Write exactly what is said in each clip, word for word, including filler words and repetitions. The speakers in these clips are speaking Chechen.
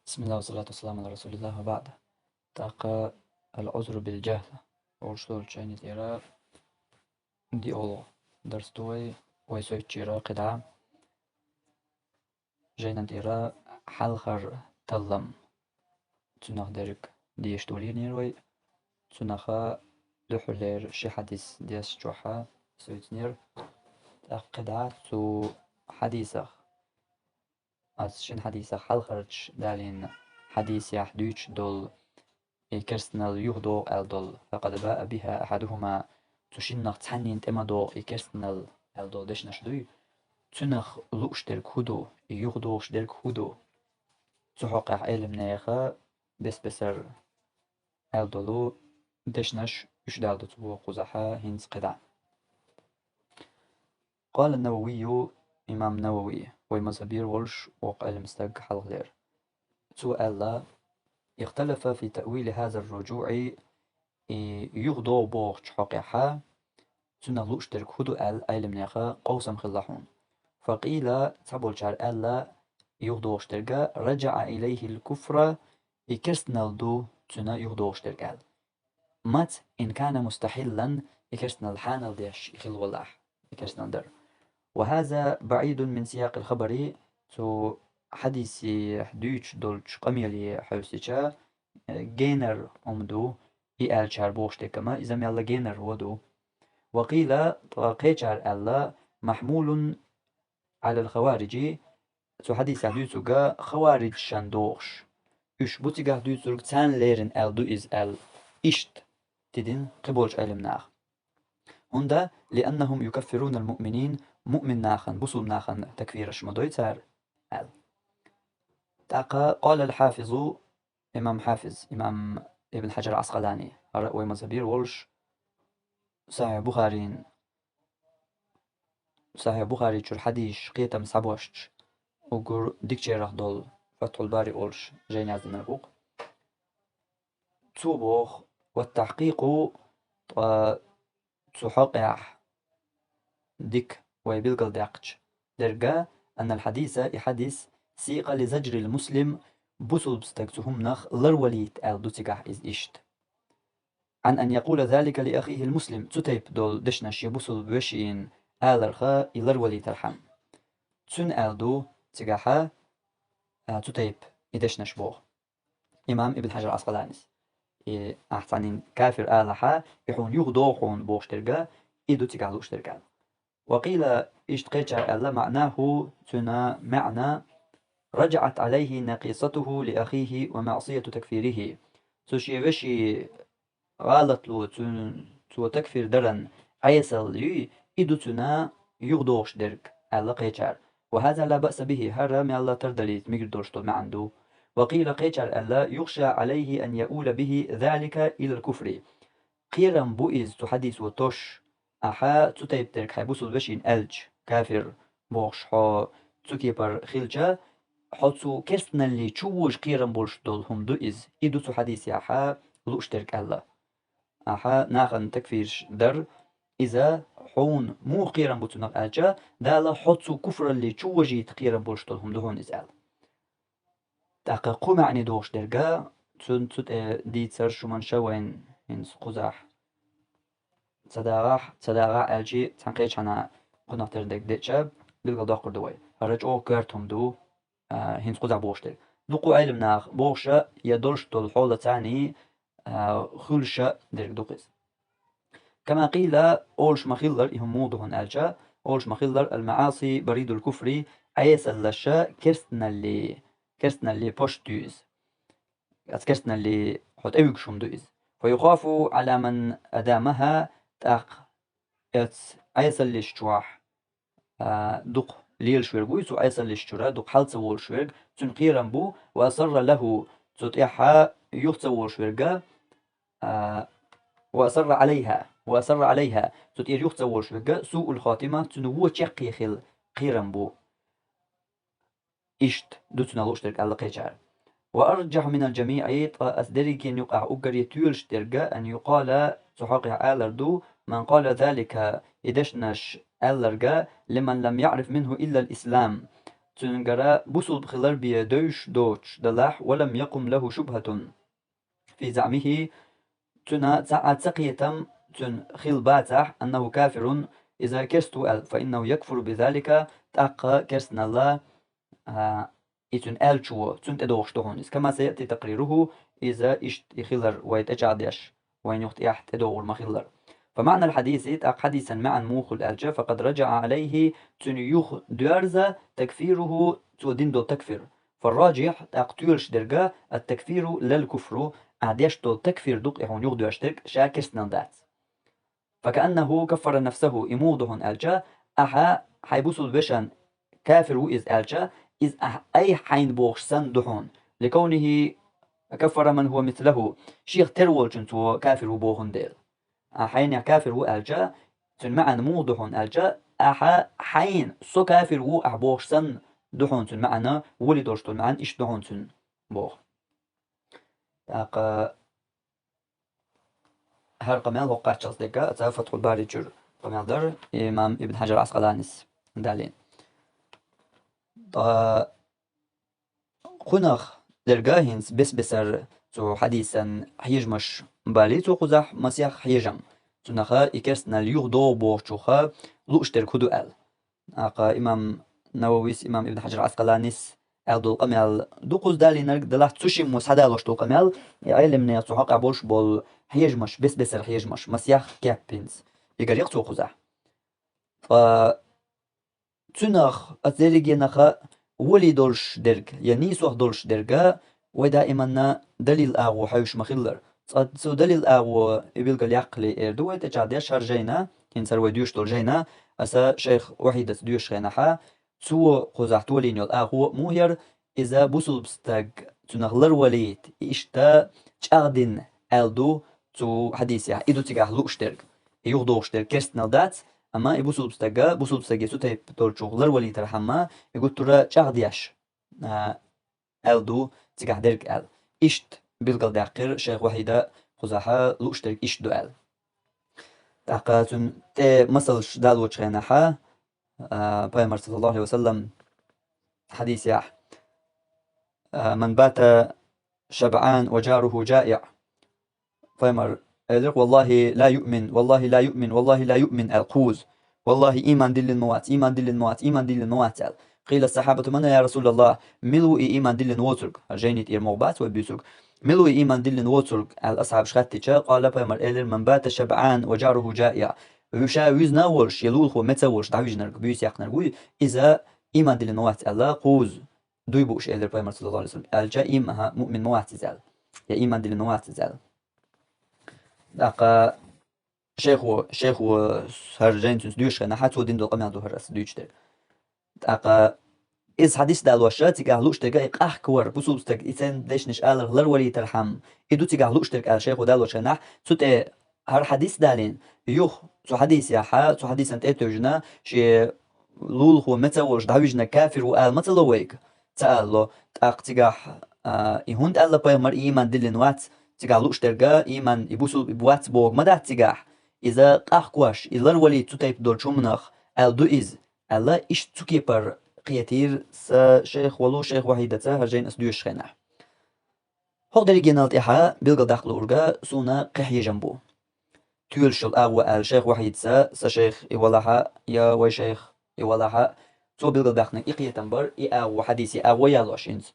بسم الله والصلاة والسلام على رسول الله وبعد. ТӀаккха العذر بالجهل. Олуш долчу шайна тӀера диъолгӀа дарс ду вай, вай сойтчера кхидӀа. Жайнан тӀера хьалхара таллам. Цунах дерг дешаш долийнера вай. Цунаха дуьххьарлера ши хьадис дешчохьа сойтинера. ТӀаккха кхидӀа цу хьадисах, ас шина хьадисах хьалхарчу далийна хьадисехь дуьйцуш долу, и керстанал юхадогӀу аьлла долу, فقد باء بها أحدهما, цу шиннах цхьаннина тӀе ма догӀу и керстанал аьлла долу дешнаш дуй, цунах лууш дерг хӀун ду, и юхадогӀуш дерг хӀун ду? Цу хьокъехь Ӏеламнеха бес-бесара аьлла долу дешнаш уьш далла ду цу боху кхузахьа хӀинца кхидӀа. قال النووي, имам Навави, вай мазхабера волуш воккха Ӏеламстаг хьалхалера. Цо аьлла: اختلف في تأويل هذا الرجوع, и юхадогӀу бохучу хьокъехьа, цунах лууш дерг хӀун ду аьлла, Ӏеламнеха къовсам хилла хьуна. فقيل, цхьаболчара аьлла, юхадогӀуш дерга, رجع إليه الكفر, и керстанал ду цуьнан юхадогӀуш дерг аьлла. Маца, إن كان مستحلا, и керстанал хьанал деш и хилла валахь, и керстанал дар. وهذا بعيد من سياق الخبر, цу хьадисехь дуьйцуш долчу къамеле хьаьвсича, генара хӀума ду, и аьллачара бохуш дерг а, иза мелла генара хӀун ду. وقيل, ткъа кхечара аьлла, محمول على الخوارج, цу хьадисехь дуьйцург хаварижашна догӀуш. Уьш бу цигахь дуьйцург, царна леррина аьлла ду иза аьлла. Иштта тидина кхиболчу Ӏеламнаха. ХӀунда, لأنهم يكفرون المؤمنين, муъмин нахана, бусулба нахана такфираш ма дой цара аьлла. ТӀаккха قال الحافظ, имам Хьафиз, имам Ибн Хьаджар Ӏаскъалани, хӀара вай мазхабера волуш, Сахьихь Бухарин, Сахьихь Бухари чуьра хьадисаш кхетам схьабоьшча, уггар дикачарах долу Фатхьул Бари олуш жайна яздинарг ву-кх. Цо боху: والتحقيق, ткъа цу хьокъехь дика вай билгалдаьккхича дерга, أن الحديث, и хьадис, سيق لزجر المسلم, бусулба стаг цу хӀуманах ларвалийта аьлла ду цигахь иза иштта. عن أن يقول ذلك لأخيه المسلم, цу тайпа долу дешнаш шен бусулба вешина аларх и ларвалийтархьама. Цуьнан аьлла ду цигахьа, а, цу тайпа и дешнаш боху имам Ибн Хьаджар Ӏаскъаланис. И ахь цхьаннен кафир алахьа, и хьуна юха догӀу хьуна бохуш дерга, и ду цигахь лууш дерг аьлла. وقيل, иштта кхечара аьлла, معناه, цуьнан маьӀна, رجعت عليه نقيصته لأخيه ومعصية تكفيره. Цу шен вешин гӀалатло, цуьнан, цо такфир даран Ӏесалла юй, и ду цуьнан юха догӀуш дерг, аьлла кхечара. وهذا لا بأس به, хӀара мелла тардаллица мегар долуш долу маьӀна ду. وقيل, кхечара аьлла, يخشى عليه أن يؤول به ذلك إلى الكفر. Кхерам бу иза цу хьадисо тосуш, ахьа цу тайпа дерг хьайн бусулба вешина аьлча, кафир бохуш хьо цу кепара хилча, хьо цу керстаналле чу вожа кхерам болуш долу хӀума ду иза, и ду цу хьадисехьа лууш дерг аьлла. Ахьа нахана такфирш дар, иза хьуна муха кхерам бу цунах аьлча, Дала хьо цу куфралле чу вожийта кхерам болуш долу хӀума ду хьуна иза аьлла. ТӀаккха кху маьӀне дохуш дерга, цун цу тӀе дийцар шу манша вайн хӀинца кхузахь. Ца дагӀахь, ца дагӀахь аьлчи, цхьаьна кхечхьана кхунах тера дерг деача, билгал доккхур ду вай. ХӀара чӀогӀа коьрта хӀума ду, а, хӀинца кхузахь бохуш дерг. Дукха Ӏеламнаха бохуша я долуш долу хьолацани, а, хуьлуша дерг ду-кх иза. كما قيل, олуш ма-хиллара, и хӀума муха ду хьуна аьлча, олуш ма-хиллара, المعاصي بريد الكفر, Ӏесаллаша керстаналле, керстаналле пошт ю иза. Аса керстаналле хьо тӀевуьгуш хӀума ду иза. فيخاف على من أدامها, тӀаккха эц Ӏесаллиш чохь, а, дукха лелаш верг вуй, цу Ӏесаллиш чура дукха хьал ца волуш верг, цуьнан кхерам бу, وأصر له, цу тӀехьа юха ца волуш верга, а, وأصر عليها, وأصر عليها, цу тӀера юха ца волуш верга, سوء الخاتمة, цуьнан вон чекхе хила кхерам бу. Иштта ду цуьнан лууш дерг аьлла кхечара. وأرجح من الجميع, ткъа аса дерригенан юкъахь уггаре тоьлуш дерга, أن يقال, цу хьокъехь алар ду, من قال ذلك, и дешнаш аьлларга, لمن لم يعرف منه إلا الإسلام, цуьнгара бусулба хилар бен девзаш доцуш далахь, ولم يقم له شبهة في زعمه, цуьнан цхьа а цакхетам цуьнан хилла бацахь, أنه كافر, иза керста ву аьлла, فإنه يكفر بذلك, тӀаккха керстаналла, а, и цуьнан аьллачо, цунна тӀедогӀуш ду хьуна иза. كما سيأتي تقريره, иза иштта и хилар вай тӀечӀагӀдеш, вайна юха тӀехь тӀедогӀур ма-хиллара. فمعنى الحديث, тӀаккха хьадисан маьӀна муха хул аьлча, فقد رجح عليه, цуьнан юха доьрза, تكفيره, цо дина долу такфир. فالراجح, тӀаккха тоьлуш дерг, التكفير لا الكفر, ахь деш долу такфир ду-кх и хьуна юха доьрзуш дерг, ша керстаналла дац. فكأنه كفر نفسه, и муха ду хьуна аьлча, ахьа хьайн бусулба вешан кафир ву иза аьлча, иза ахьа айхьа хьайна бохуш санна ду хьуна. لكونه كفر من هو مثله, шех тера волчунна цо кафир ву бохун дела. Ахьа хьайнех кафир ву аьлча, цуьнан маьӀна муха ду хьуна аьлча, ахьа хьайна, со кафир ву ахьа бохуш санна ду хьуна цуьнан маьӀна, волий долуш долу маьӀна иштта ду хьуна цуьнан боху. ТӀаккха хӀара къамел хӀокху кхаччалц дерг а, ца Фатхьул Бари чуьра къамел дара, имам Ибн Хьаджар Ӏаскъаланис далийна. Ткъа кхунах дерг а хӀинца бес-бесар цу хьадисан хьежамаш балий цо кхузахь, масех хьежам. Цунах и керстаналла юха догӀу бохучух лууш дерг хӀун ду аьлла. ТӀаккха имам Нававис, имам Ибн Хьаджар Ӏаскъаланис аьлла долу къамел ду кхуза далийнарг, делахь цу шиммо схьадалош долу къамел, и Ӏелимнех цу хьокъехь болуш болу хьежамаш, бес-бесара хьежамаш, масех кеп хӀинца. И гарехь цо кхузахь. Ткъа цуьнах, оцу дерригенах а волий долуш дерг, я нийсох долуш дерг а, вай даиманна далил агӀо хьаьвсаш ма-хиллара. Цкъа цу далил агӀо и билгалъяккхале эр ду вай тӀечӀагӀдеш хӀара жайна, хӀинца хӀара вай доьшуш долу жайна, аса шайх Вахьидаца доьшучу хенахь, цо кхузахь толийна йолу агӀо муха яра, иза бусулба стаг цунах ларвалийта, и иштта чӀагӀдина аьлла ду цу хьадисехь. И ду цигахь лууш дерг, и юхадогӀуш дерг керстаналла дац, амма и бусулба стага, бусулба стаге цу тайпа долчух ларвалийтархьама, и гуттара чӀагӀдеш, а, аьлла ду цигахь дерг аьлла. Иштта билгалдаьккхира шайх Вахьида кхузахь лууш дерг иштта ду аьлла. ТӀаккха цуьнан тӀе масалш далочу хенахь, а, Пайхамар, саллаллаху Ӏалайхи ва саллам, хьадисехь, а, «من بات شبعان وجاره جائع». Пайхамар элира: «والله لا يؤمن، والله لا يؤمن، والله لا يؤمن», аьлла кхуза. «Валлахи, ийман диллина ма вац, ийман диллина ма вац, ийман диллина ма вац», аьлла. «قيل للصحابة: من يا رسول الله؟» Мила ву и ийман диллина воцург? Жайни тӀера могӀа бац вай буьйцург. «Мила ву и ийман диллина воцург?» аьлла асхьабаш хаьттича, къала, Пайхамар элира: «من بات شبعان وجاره جائع». Вуьша вуьзна а волуш, я лулахо меца а волуш, дӀавижнарг, буьйса яьккхинарг вуй, иза ийман диллина ма вац аьлла кхуза. Дуй бууш элира Пайхамар, саллаллаху Ӏалайхи ва саллам. Аьлча, им-, аха, муъмин ма вац иза аьлла. Я ийман диллина ма вац иза аьлла. ТӀаккха шайхо, шайхо хӀара жайна цуьнца доьшуш хенахь, цо дина долу къамел ду хӀара аса дуьйцуш дерг. ТӀаккха иза хьадис далош, цигахь лууш дерг а и къахкавар, бусулба стаг и церан дешнаш аларх ларвалийтархьама, и ду цигахь лууш дерг аьлла шайхо далош хенахь, цу тӀе хӀара хьадис далийна, юха цу хьадисехь, цу хьадисан тӀе а тевжина, шен лулахо меца а волуш дӀавижнарг кафир ву ала ма ца ло вайга? Ца ала ло. ТӀаккха цигахь, а, и хӀунда аьлла Пайхамар, и ийман диллина вац, цигахь лууш дерг а, ийман и бусулба и вац бохург ма дац цигахь. Иза къахкош, и ларвалийта цу тайпа долчу хӀуманах аьлла ду иза, аьлла, иштта цу кепара кхетийра сан шайх волу, шайх Вахьидаца хӀара жайна аса доьшуш хенахь. ХӀокху дерригенал тӀаьхьа билгалдаккха луург суна кхин хьежам бу. Тоьлуш йолу агӀо аьлла шайх Вахьидаца, сан шайх и валахь а, я вай шайх и валахь а, цо билгалбаьккхинарг и кхетам бара, и агӀо, хьадисе агӀо ялош хӀинца.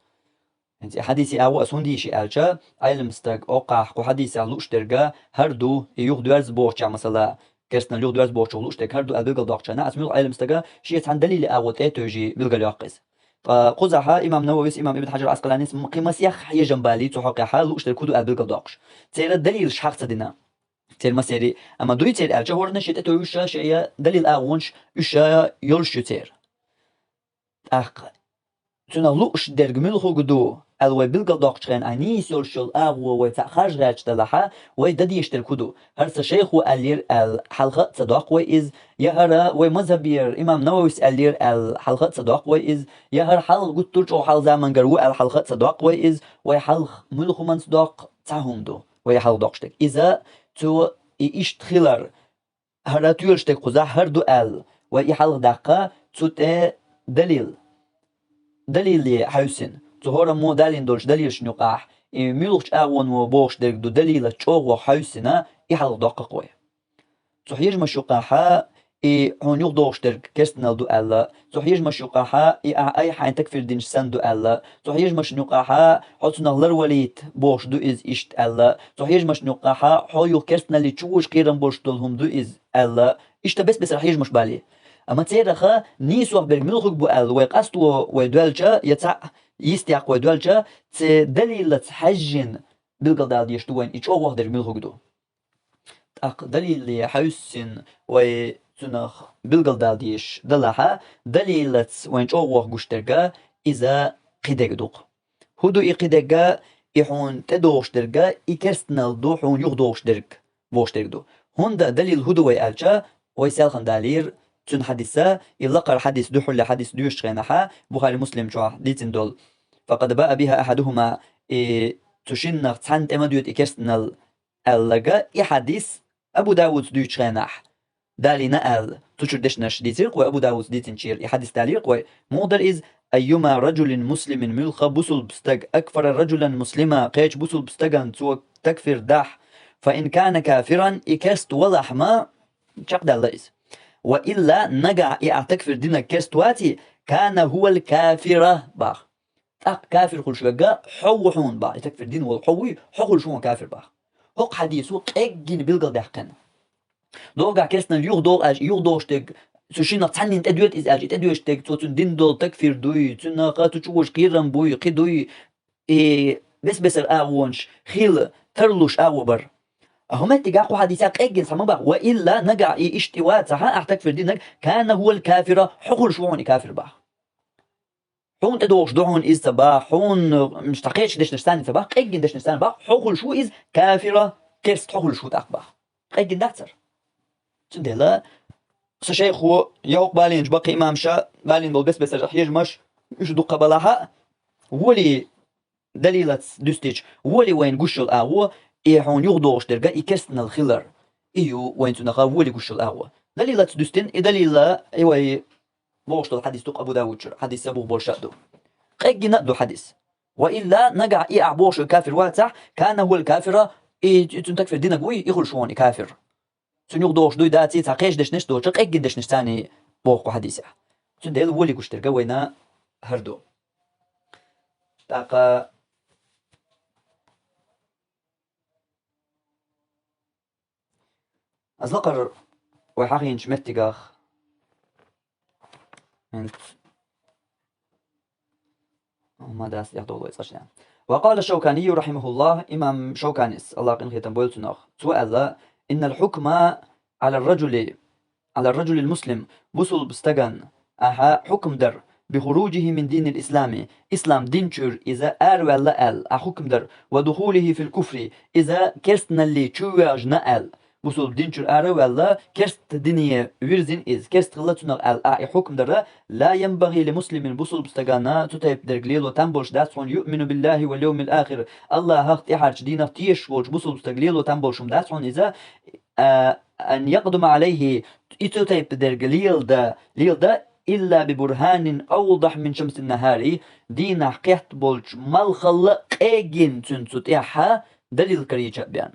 ХӀинца и хьадисе агӀо аса хӀунда йиш ю аьлча, Ӏелам стаг оккхахь кху хьадисехь лууш дерг а хӀара ду, и юхадоьрзу бохучохь, масала, керстаналла юхадоьрзу бохучух лууш дерг хӀара ду аьлла билгалдоккхучу хенахь, аса муьлха Ӏелам стага шен цхьана далиле агӀо тӀе а тевжий билгалйоккху иза. Ткъа кхузахь имам Нававис, имам Ибн Хьаджар Ӏаскъаланис м-, кхин масех хьежам балий цу хьокъехь, лууш дерг хӀун ду аьлла билгалдоккхуш. Церан далилаш хьаха ца дина. Церан масерий, амма дуй церан аьлча, хӀоранна шен тӀе тевжуш а, шен я далил агӀонаш уьш а йолуш ю церан. ТӀаккха цунах лууш дерг муьлхарг ду аьлла вай билгалдоккхучу хенахь, нийса йолуш йолу агӀо вай цхьаъ харжа гӀерташ далахь, вай дан дезаш дерг хӀун ду? ХӀара сан шайхо аьллера аьлла, хьалха а ца доккху вай иза, я хӀара вай мазхӀабера имам Нававис аьллера аьлла, хьалха а ца доккху вай иза, я хӀара хьалха гуттар а чӀогӀа хьалха замангара ву аьлла, хьалха а ца доккху вай иза, вай хьалха муьлха хӀуманца доккху, цхьа хӀума ду вай хьалха доккхуш дерг. Иза цо и иштта хилар, хӀара тоьлуш дерг кхузахь хӀара ду аьлла, вай и хьалха даккха, цу тӀе далил. далиле хьаьвсина, цу хӀораммо далийна долчу далилашна юкъахь, и муьлхачу агӀоно бохуш дерг ду далилаца чӀогӀа хьаьвсина, и хьалха доккху вай. Цу хьежамаш юкъахьа и хьуна юхадогӀуш дерг керстанал ду аьлла, цу хьежамаш юкъахьа и ахь айхьа хьайн такфир динчу санна ду аьлла, цу хьежамашна юкъахьа хьо цунах ларвалийта бохуш ду иза иштта аьлла, цу хьежамашна юкъахьа хьо юха керстаналлий чу вожа кхерам болуш долу хӀума ду иза аьлла, иштта бес-бесара хьежамаш балий. Амма цераха нийсох берг муьлхарг бу аьлла, вай къасто вай доьлча, я цхьаъ йистехь вай доьлча, цу далилаца хьаьжжина билгалдала дезаш ду вайна и чӀогӀа дерг муьлхарг ду. ТӀаккха далиле хьаьвсина вай цунах билгалдала дезаш далахьа, далилаца вайн чӀогӀа гуш дерга иза кхидерг ду-кх. ХӀун ду и кхидерга, и хьуна тӀедогӀуш дерга, и керстанал ду хьуна юхадогӀуш дерг, бохуш дерг ду. ХӀунда далил хӀун ду вай аьлча, вай селхана далийра цуьнан хьадиса, и лакхара хьадис, дуьххьарлера хьадис доьшучу хенахьа, Бухари Муслим чохь дийцина долу: «Факъад баа биха ахьадухума», и цу шиннах цхьанна тӀе ма доьду и керстанал, аьлларга, и хьадис Абу Давуда дуьйцучу хенахь далийна аьлла, цу чуьра дешнаш дийцира-кх вай, Абу Давуда дийцинчера и хьадис далийра-кх вай. Муха дара иза: «Айюма раджулин муслимин», муьлхха бусулба стаг, «акфара раджулан муслима», кхечу бусулба стагана цо такфир дахь, «фа ин кана кафиран», и керста валахь ма, чекхдаьлла иза. «Ва илла», нагахь и ахь такфир динарг керста ваций, «кана хӀувал кафира», бах. ТӀаккха кафир хуьлуш верг хьо ву хьуна, бах, и такфир дина волу хьо вуй, хьо хуьлуш ву хьуна кафир, бах. ХӀокху хьадисо къеггина билгалдаьккхина. Догахь керстанал юхадогӀу аьлча, юхадогӀуш дерг, цу шиннах цхьаннина тӀедоьду иза аьлча, и тӀедоьдуш дерг цо цуьнан дина долу такфир дуй, цуьнах цу чу вожа кхерам буй, кхин дуй, и бес-бесара агӀонаш хила тарлуш агӀо бара. А хӀун меттигахь кху хьадисехь къеггина цхьа ма бах: «Ва илла», нагахь и иштта и вацахьа, ахь такфир динарг, «кана хӀувал кафира», хьо хуьлуш ву хьуна и кафир, бах. Хьуна тӀедогӀуш ду хьуна иза ца бах, хьуна, м, цхьа кхечу дешнаш санна ца бах, къеггина дешнаш санна бах, хьо хуьлуш ву иза кафира, керста хьо хуьлуш ву тӀаккха, бах. Къеггина дац хӀара. Цундела сан шайхо, я хӀокху балийначу баккхий имамаша балийна болу бес-бесара хьежамаш, уьш дуккха балахьа, волий далилаца дуьстича, волий вайна гуш йолу агӀо, и хьуна юхадогӀуш дерга и керстанал хилар. И ю вайна цунаха волий гуш йолу агӀо. Далилаца дуьстина, и далила, и вай бохуш долу хьадис ду-кх Абу Давуда чуьра, хьадис бух болуш а ду. Къеггина а ду хьадис. «Ва илла», нагахь и ахь бохуш верг кафир вацахь, «кана хӀувал кафира», и, и цуьнан такфир динарг вуй, и хуьлуш ву хьуна и кафир. Цуьнан юхадогӀуш дуй, даций, цхьа кхечу дешнаш доцуш, къеггина дешнаш царний боху кху хьадисехь. Цундела волий гуш дерга вайна хӀара ду. ТӀаккха Аса лакхара вай хьахийначу меттигах. ХӀинца ма дас тӀехдолу вай цкъачу ден. Ва къала Шауканийю рахьимахуллахь, имам Шауканис, Аллах къинхетам бойла цунах, цо аьлла: «Иннал хьукма Ӏалар раджули, Ӏалар раджулил муслим», бусулба стаган ахьа хьукм дар, «бихуруджихи мин динил ислами», ислам дин чуьра иза араваьлла аьлла, ахьа хьукм дар, «ва духулихи фил куфри», иза керстаналли чу воьжна аьлла, бусулба дин чуьра ара а ваьлла, керста дине вирзина иза, керста хилла цунах аьлла, ахьа и хьукм дара, «ла янбагӀи ли муслимин», бусулба стагана цу тайпа дерг лело там болуш дац хьуна, «юъмину биллахи вал йовмил ахир», Аллахах, тӀаьхьарчу дийнах тешаш волчу бусулба стаг лело там болуш хӀума дац хьуна иза, а, «ан якъдума Ӏалайхи», и цу тайпа дерг лелада, лелада, «илла би бурханин авдахь мин шамсин нахари», дийнахь кхетта болчу малхалла а къегина цуьнан цу тӀехьа далил карийча а бен.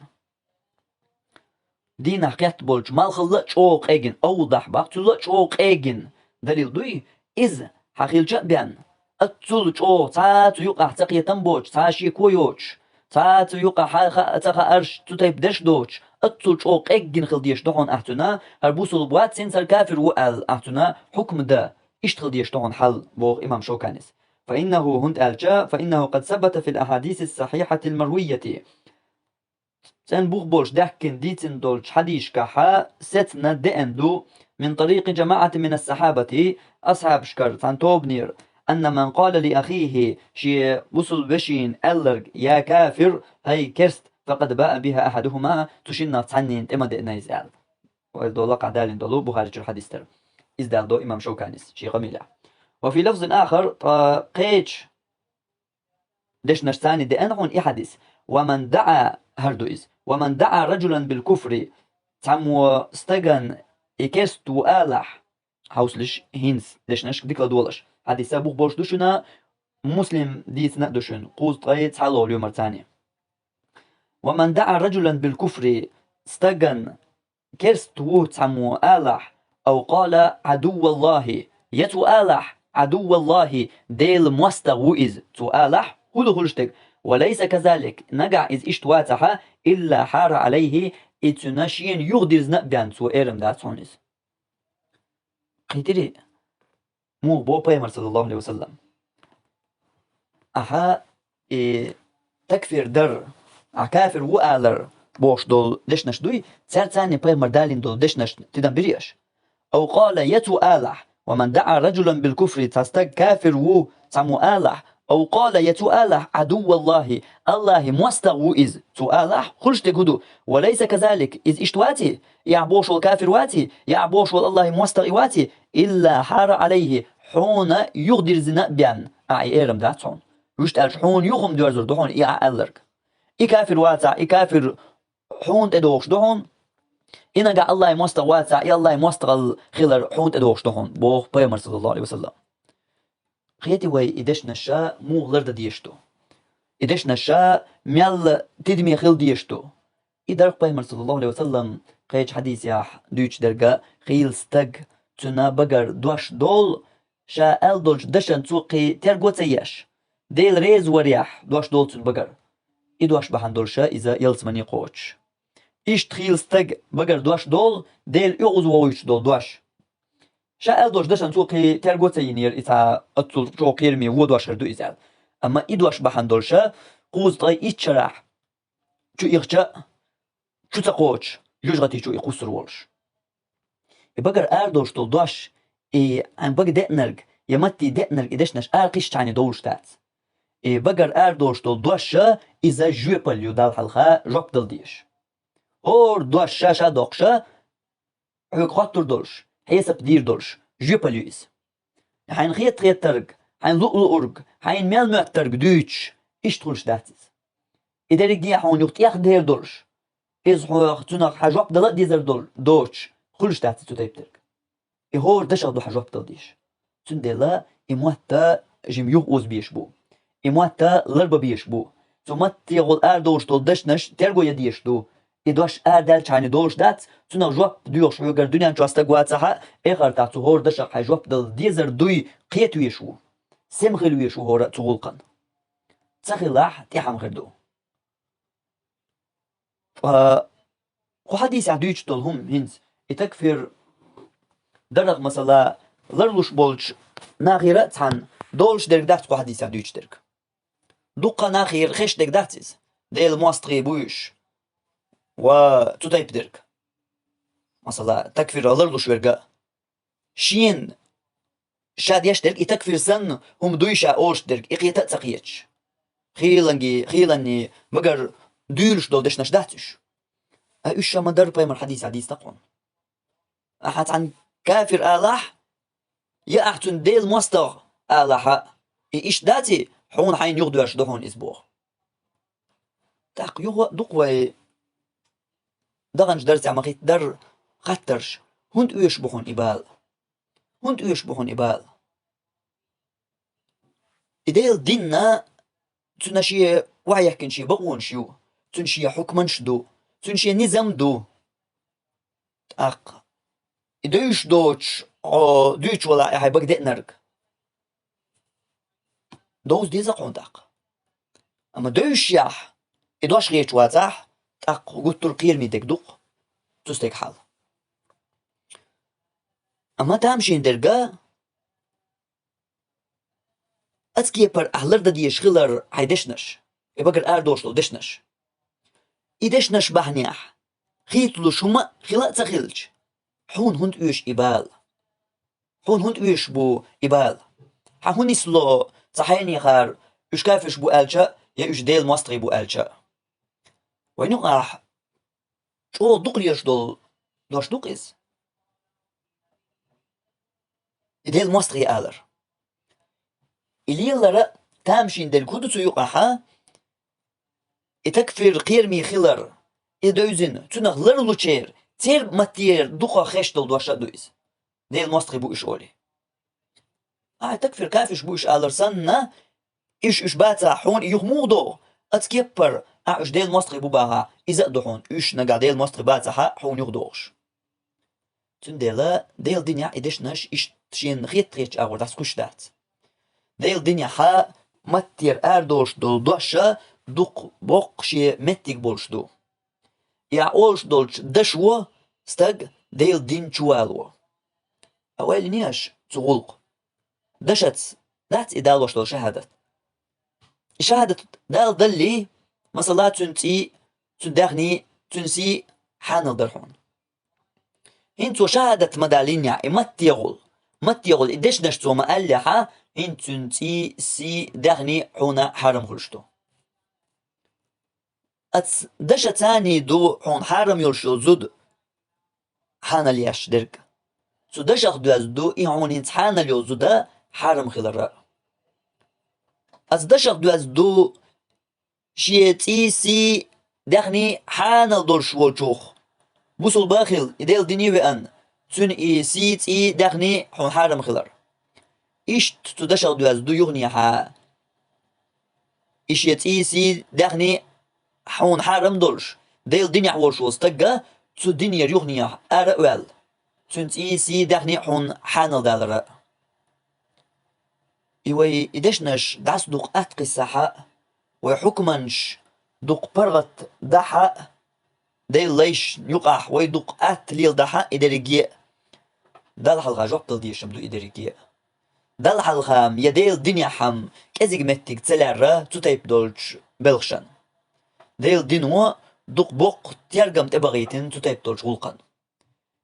Дийнахь кхетта болчу малхалла а чӀогӀа къегина, авдахь бах, цул а чӀогӀа къегина далил дуй, иза хьан хилча а бен. Аццул чӀогӀа цхьа а цу юкъахь ца кхетам боцуш, цхьа а шеко йоцуш, цхьа а цу юкъахь хаа ца хаарш, цу тайпа дерш доцуш, аццул чӀогӀа къеггина хила дезаш ду хьуна ахь цуьнан, хӀара бусулба вац, хӀинца хӀара кафир ву аьлла ахь цуьнан хьукм дан, иштта хила дезаш ду хьуна хьал, боху имам Шауканис. «Фа иннаху», хӀунда аьлча, «фа иннаху къад сабата фил ахьадисис сахьихьатил марвийяти». ЦӀена бух болуш даьхкина дийцина долчу хьадисашкахьа сецна деана ду, «мин тарикъи жамаӀатин минас сахьабати», асхьабашкара цхьана тобанера, «анна ман къала ли ахихи», шен бусулба вешина аьлларг: «Я кафир, хӀай керст», «факъад баа биха ахьадухума», цу шиннах цхьаннина тӀе ма деана иза аьлла. Вай дола къа далийна долу Бухари чуьра хьадис дара. Иза далдо имам Шауканис шен къамелехь. «Ва фи лафзин ахар», ткъа кхечу дешнаш царний деана хьуна и хьадис. «Ва ман даӀа», хӀара ду иза, «ва ман даӀа раджулан бил куфри», цхьаммо стаган и керст ву алахь, хьовсалаш хӀинца дешнашка дика ладогӀалаш. Хьадиса бух болуш ду шуна, Муслим дийцина а ду шуна, кхузткъе цхьаллагӀа лоьмаргацара. «ومن دعا رجلا بالكفر», стагана керста ву цхьаммо алахь, «أو قال عدو الله», я цо алахь, «عدو الله», Делан мостагӀа ву иза, цо алахь, хӀун ду хулаш дерг? «وليس كذلك», нагахь иза иштта вацахь, «إلا حار عليه», и цунна шена юхадирзина а бен, цо эрам дац хьуна иза. Кхетирий? Муха боху Пайхамара, саллаллаху Ӏалайхи ва саллам? Ахьа и такфир дар, ахьа кафир ву алар бохуш долу дешнаш дуй, цаьрца цхьаьна Пайхамара далийна долу дешнаш тидам бирий аш? «أو قال», я цо алахь, «ومن دعا رجلا بالكفر», цхьа стаг кафир ву цхьаммо алахь, «أو قال», я цо алахь, «عدو الله», Аллахьан мостагӀа ву иза, цо алахь, хулаш дерг хӀун ду? «وليس كذلك», иза иштта ваций? И ахьа бохуш волу кафир ваций? И ахьа бохуш волу Аллахьан мостагӀа и ваций? «إلا حار عليه», хьуна юхадирзина а бен, ахьа и эрам дац хьуна. Вуьшта аьлча, хьуна юха-м доьрзур ду хьуна и ахьа алларг. И кафир вацахь, и кафир хьуна тӀедогӀуш ду хьуна. И нагахь Аллахьан мостагӀа вацахь, и Аллахьан мостагӀалла хилар хьуна тӀедогӀуш ду хьуна, боху Пайхамара, саллаллаху Ӏалайхи ва саллам. Кхетий вай, и дешнаш ша муха лардан дезаш ду? И дешнаш ша мел тидаме хила дезаш ду? И дар-кх Пайхамара, саллаллаху Ӏалайхи ва саллам, кхечу хьадисехь дуьйцуш дерг: хийла стаг, цуьнан багара дош долу, ша аьлла долчу дашан цо кхин терго ца еш, Дела реза варехь дош долу цуьнан багара. И дош бахьана долуш иза ялсамане кхочуш. Иштта хийла стаг багара дош долу, Дела оьгӀазвохуьйтуш долу дош. Ша аьлла долчу дашан цо кхин терго ца йинера, и цхьа оццул чӀогӀа кхераме вон дош хир ду иза аьлла. Амма и дош бахьана долуш, кхузткъе итт шарахь чу ихча, чу ца кхочуш, жоьжахати чу и кхуссур волуш. И багара арадолуш долу дош, и хьайн бага деанарг, я матте деанарг и дешнаш ара кхиссачу хьайна довлуш дац. И багара арадолуш долу дош ша, иза жоьпалла ю Далла хьалха жоп дала дезаш. ХӀора дош ша-ша доккхуш, хьоьга хоттур долуш, хьесап дийр долуш, жоьпалла ю иза. Хьайна хета-хетарг, хьайна луъу-луург, хьайна мел моьттарг дуьйцуш, иштта хуьлуш дац иза. И дерриге хьуна юха тӀех дер долуш, иза хьох, цунах хьан жоп дала а дезар дол-, доцуш, хуьлуш дац иза цу тайпа дерг. И хӀора дашах ду хьан жоп дала дезаш. Цундела и мотт жима юха оза безаш бу. И мотт ларба безаш бу. Цу маттехула арадовлуш долу дашнаш терго ян дезаш ду. И дош арадаьллачу хьайна долуш дац, цунах жоп доьхуш хьоьгара дуьнен чохь стаг вацахь а, эхартахь цу хӀора дашах хьайн жоп дала дезар дуй кхета везаш ву. Сема хила везаш ву хӀора а цу гӀуллакхана. Ца хилахь, тӀехьа хир ду. Ткъа кху хьадисехь дуьйцуш долу хӀума хӀинца, и такфир дарах, масала, ларлуш болчу нахера а цхьаьна долуш дерг дац кху хьадисехь дуьйцуш дерг. Дуккха нахера хезаш дерг дац иза, Делан мостагӀий бу уьш ва цу тайпа дерг. Масала, такфирах ларлуш верг а. Шена ша деш дерг и такфир санна хӀума дуй ша олуш дерг, и кхета а ца кхеташ. Хийланге-, хийланний багара дуьйлуш долу дешнаш дац уьш. Ткъа уьш ша ма-дарра Пайхамара хьадисехь дийцина хьуна. Ахьа цхьана кафир алахь, я ахьа цуьнан Делан мостагӀа алахь а, и иштта даций, хьуна хьайна юхадоьрзуш ду хьуна иза боху. ТӀаккха юха а ду-кх вай даханчу дарсехь ма-хиттара хаттарш: хӀунда оьшуш бу хьуна и бала? ХӀунда оьшуш бу хьуна и бала? И Делан дин а, цуьнан шен охьаехкина шен бакъонаш ю, цуьнан шен хьукманаш ду, цуьнан шен низам ду. ТӀаккха и девзаш доцуш, хьо дуьйцуш валахь, и хьайн бага деанарг довза деза-кх хьуна тӀаккха. Амма девзашехь, и дош хеташ вацахь, тӀаккха хӀун гуттар а кхераме дерг ду-кх цу стеган хьал. Амма тамашийна дерг а, оцу кепара ахь лардан дезаш хилар хьайн дешнаш, и багара арадолуш долу дешнаш. И дешнаш бахьанехь хийцалуш хӀума а хила а ца хилча, хьуна хӀунда оьшу и бала? Хьуна хӀунда оьшуш бу и бала? Хьан хӀун нисло, цхьа хьенехара уьш кафирш бу аьлча а, я уьш Делан мостагӀий бу аьлча а? Вайн юкъахь чӀогӀа дукха лелаш долу дош ду-кх иза. И Делан мостагӀий алар. И лелара тамашийна дерг хӀун ду цу юкъахь? И такфир кхераме хилар, и девзина, цунах ларлучеран, церан маттера дукха хезаш долу дош а ду иза. Делан мостагӀий бу уьш олий. Ахьа такфир кафирш бу уьш алар санна, Уьш, уьш бацахь, хьуна и юха муха догӀу? Оцу кеппара, ахь уьш Делан мостагӀий бу бахахь, иза а ду хьуна, уьш нагахь Делан мостагӀий бацахь, хьуна юха догӀуш. Цундела Делан динехь и дешнаш иштта шена хетта-хеттачу агӀор дӀасакхуьйсуш дац. Делан динехь маттера арадолуш долу дош дукха боккха шен меттиг болуш ду. И ахь олуш долчу дашо стаг Делан дин чу вало. Ткъа ойла йиний аша цу гӀуллакх? Дашаца дац и далош долу шахӀадат? И шахӀадат дала даллий, масала, цуьнан цӀий, цуьнан даьхний, цуьнан сий хьанал дара хьуна. ХӀинца цо шахӀадат ма даллинехь, и маттехула, маттехула и дешнаш цо ма аьллехьа, хӀинца цуьнан цӀий, сий, даьхний хьуна хьарам хуьлуш ду. Оцу дашацаний ду хьуна хьарам йолуш йолу зуда хьанал еш дерг. Цу дашах доьзна ду и хьуна хӀинца хьанал йолу зуда хьарам хилар. Оцу дашах доьзна ду шен цӀий, сий, даьхний хьанал долуш волчух, бусулба а хилла, и Делан дине а веана, цуьнан и сий, цӀий, даьхний хьуна хьарам хилар. Иштта цу дашах доьзна ду юханехьа и шен цӀий, сий, даьхний хьуна хьарам долуш, Делан динехь волуш волу стаг а цу динера юханехьа ара а ваьлла, цуьнан цӀий, сий, даьхний хьуна хьанал далар а. И вай и дешнаш дӀасадукха атта кхиссахьа а, вай хьукманаш дукха паргӀат дахьа а, Делан лайшна юкъахь вай дукха атта леладахьа а и дерриге а, Далла хьалха жоп дала дезаш-м ду и дерриге а. Далла хьалха-м я Делан динехь-м кӀезиг меттиг ца лаьрра цу тайпа долчу белхашна. Делан дино дукха боккха тергам тӀебахийтина цу тайпа долчу гӀуллакхна.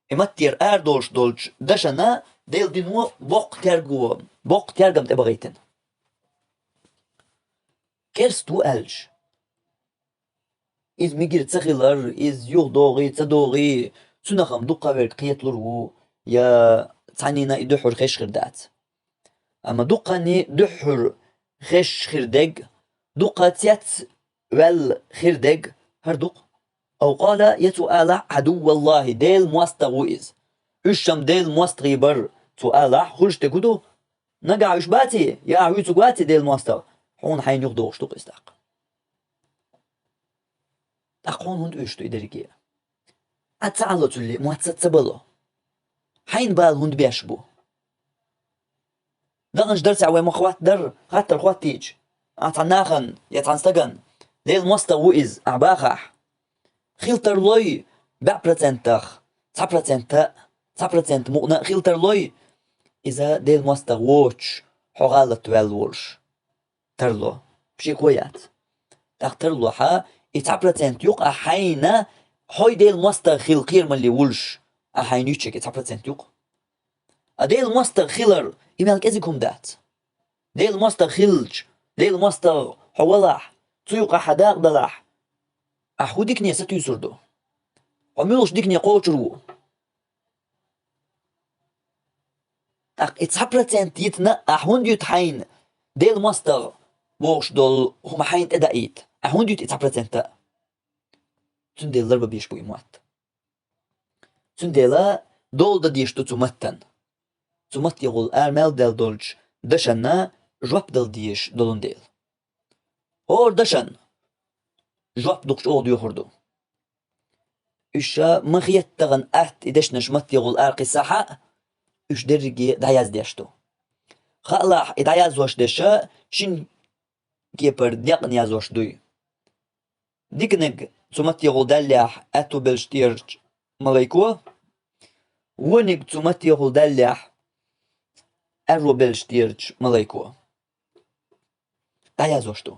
И маттера арадолуш долчу дашана Делан дино боккха терго, боккха тергам тӀебахийтина. Керста ву аьлча, иза мегар ца хилар, иза юха догӀий, ца догӀий, цунах-м дуккха а верг кхеталур ву, я цхьаннина и дуьххьара хезаш хир дац. Амма дуккханний дуьххьара хезаш хир дерг, дуккха цец ваьлла хир дерг хӀара ду-кх. Ау къала, я цо алахь, Ӏадувваллахи, Делан мостагӀа ву иза. Уьш-м Делан мостагӀий бара, цо алахь, хуьлуш дерг хӀун ду? Нагахь уьш баций, я ахь вуьйцург ваций Делан мостагӀа, хьуна хьайна юхадогӀуш ду-кх иза тӀаккха. ТӀаккха хьуна хӀунда оьшуш ду и дерриге а? Ӏад ца Ӏало цуьллий, мотт саца ца бало? Хьайна бала хӀунда беш бу? Даханчу дарсехь вай ма-хаттара, хаттар хӀоттийча, ахь цхьана нахана я цхьана стагана, Делан мостагӀа ву иза, ахь бахахь, хила тарлой бӀе процентах цхьа процент а, цхьа процент мукъана а хила тарлой, иза Делан мостагӀа воцуш, хьо гӀалат ваьлла волуш. Тарло. Пшико яц. ТӀаккха тарло хьа, и цхьа процент ю-кх ахь хьайна, хьо Делан мостагӀа хила кхерамалле вулуш, ахь хьайна юьтуш ерг и цхьа процент ю-кх. А Делан мостагӀа хилар, и мел кӀезиг хӀума дац. Делан мостагӀа хилча, Делан мостагӀа хьо валахь, цу юкъахь хьан дакъа далахь, ахь хӀун дикане сатуьйсур ду? Хьо муьлхачу дикане кхочур ву? ТӀаккха и цхьа процент йитина ахь хӀунда юьту хьайна Делан мостагӀа бохуш долу хӀума хьайна тӀедаийта? Ахь хӀунда юьту и цхьа процент а? Цундела ларбан безаш бу и мотт. Цундела дола дан дезаш ду цу маттана. Цу маттехула ара мел даьлла долчу дашанна жоп дала дезаш долун дела. ХӀора дашан жоп дукха чӀогӀа доьхур ду. Уьш ма хетта тахана атта и дешнаш маттехула ара кхиссахьа а, уьш дерриге дӀаяздеш ду. Хаалахь, и дӀаязъеш дерш шина кепара некъна язъеш дуй. Диканиг цу маттехула даллехь, аьтту белш тӀерачу малайко, вониг цу маттехула даллехь, аьрру белш тӀерачу малайко. ДӀаяздеш ду.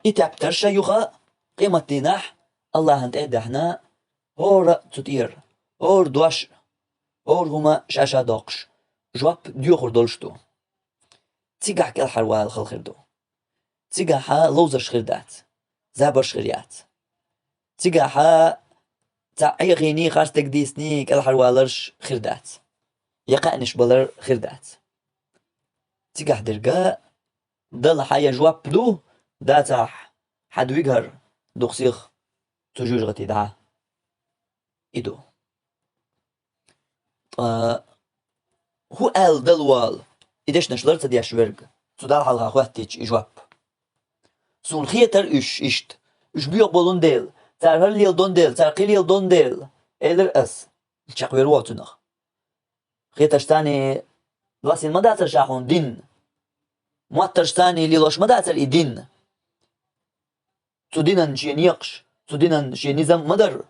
И тептарш а юха а, къематдийнахь Аллахьан тӀе а даьхьна, хӀора а цу тӀера, хӀора дош а, хӀора хӀума ша-ша доккхуш, жоп доьхур долуш ду. Цигахь кӀелхьарвала хала хир ду. Цигахьа ловзарш хир дац, забарш хир яц. Цигахьа цхьа Ӏехийний, харцдерг дийцний кӀелхьарваларш хир дац, я кхаьънаш балар хир дац. Цигахь дерга дала хьан я жоп ду, дацахь, хьан дуьйгу хӀара дукха сиха цу жуьжгӀати дӀа. И ду. Ткъа хӀун аьлла дала вала и дешнаш лар ца деш верг? цу Далла хьалха хӀоттийча и жоп. Суна хетар уьш иштта. Уьш боьха болун дела, цара хӀара леладон дела, цара кхин леладон дела, элира ас. Чекхвер ву цунах. Хетарш царний лоссийна ма дацар ша хьуна дин. Моттарш царний лелош ма дацар и дин. Цу динан шен некъаш, цу динан шен низам ма дара.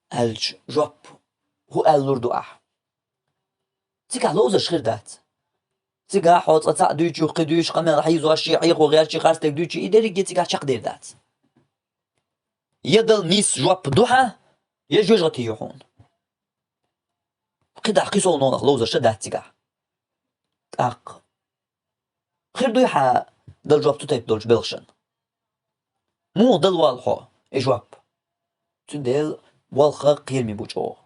Аьлча, жоп хӀу аьллур ду ахь? Цигахь ловзарш хир дац. Цигахь хьо цкъа цхьаъ дуьйцуш, кхин дуьйцуш, къамел хьийзош, шен Ӏехо гӀерташ, къаьстиг дуьйцуш, и дерриге цигахь чекхдер дац. Я дала нийса жоп ду хьан, я жоьжахати ю хьуна. КхидӀа кхин сов новкъа ловзарш а дац цигахь. ТӀаккха хир дуй хьан дала жоп цу тайпа долчу белхашна? Муха дала воллу хьо и жоп? Цундела болх кхераме бу чӀогӀа.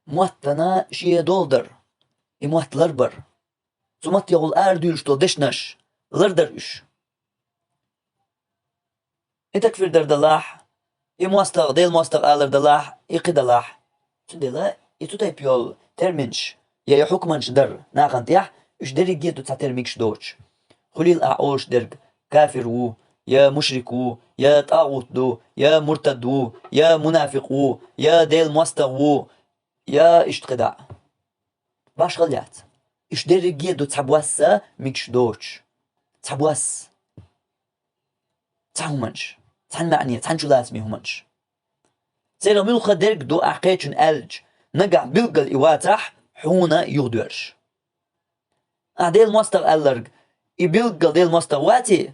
Моттана шен дола дар, и мотт ларбар. Цу маттехула арадуьйлуш долу дешнаш лардар уьш. И такфир дар далахь, и мостагӀа, Делан мостагӀа алар далахь, и кхин далахь. Цундела и цу тайпа йолу терминаш я и хьукманаш дар нахана тӀехь, уьш дерриге а ду цхьатерра мегаш доцуш. Хуьлийла ахь олуш дерг: кафир ву, я мушрик ву, я тӀагӀут ду, я муртад ву, я мунафикъ ву, я Делан мостагӀа ву, я иштта кхидӀа. Башхалла яц. Уьш дерриге а ду цхьабосса мегаш доцуш. Цхьабосса. Цхьа хӀуманаш. Цхьана маьӀне, цхьана чулацаме хӀуманаш. Церан муьлхха дерг ду ахь кхечунна аьлча, нагахь билггал и вацахь, хьуна юхадоьрзуш. Ахь Делан мостагӀа аьлларг, и билггал Делан мостагӀа ваций,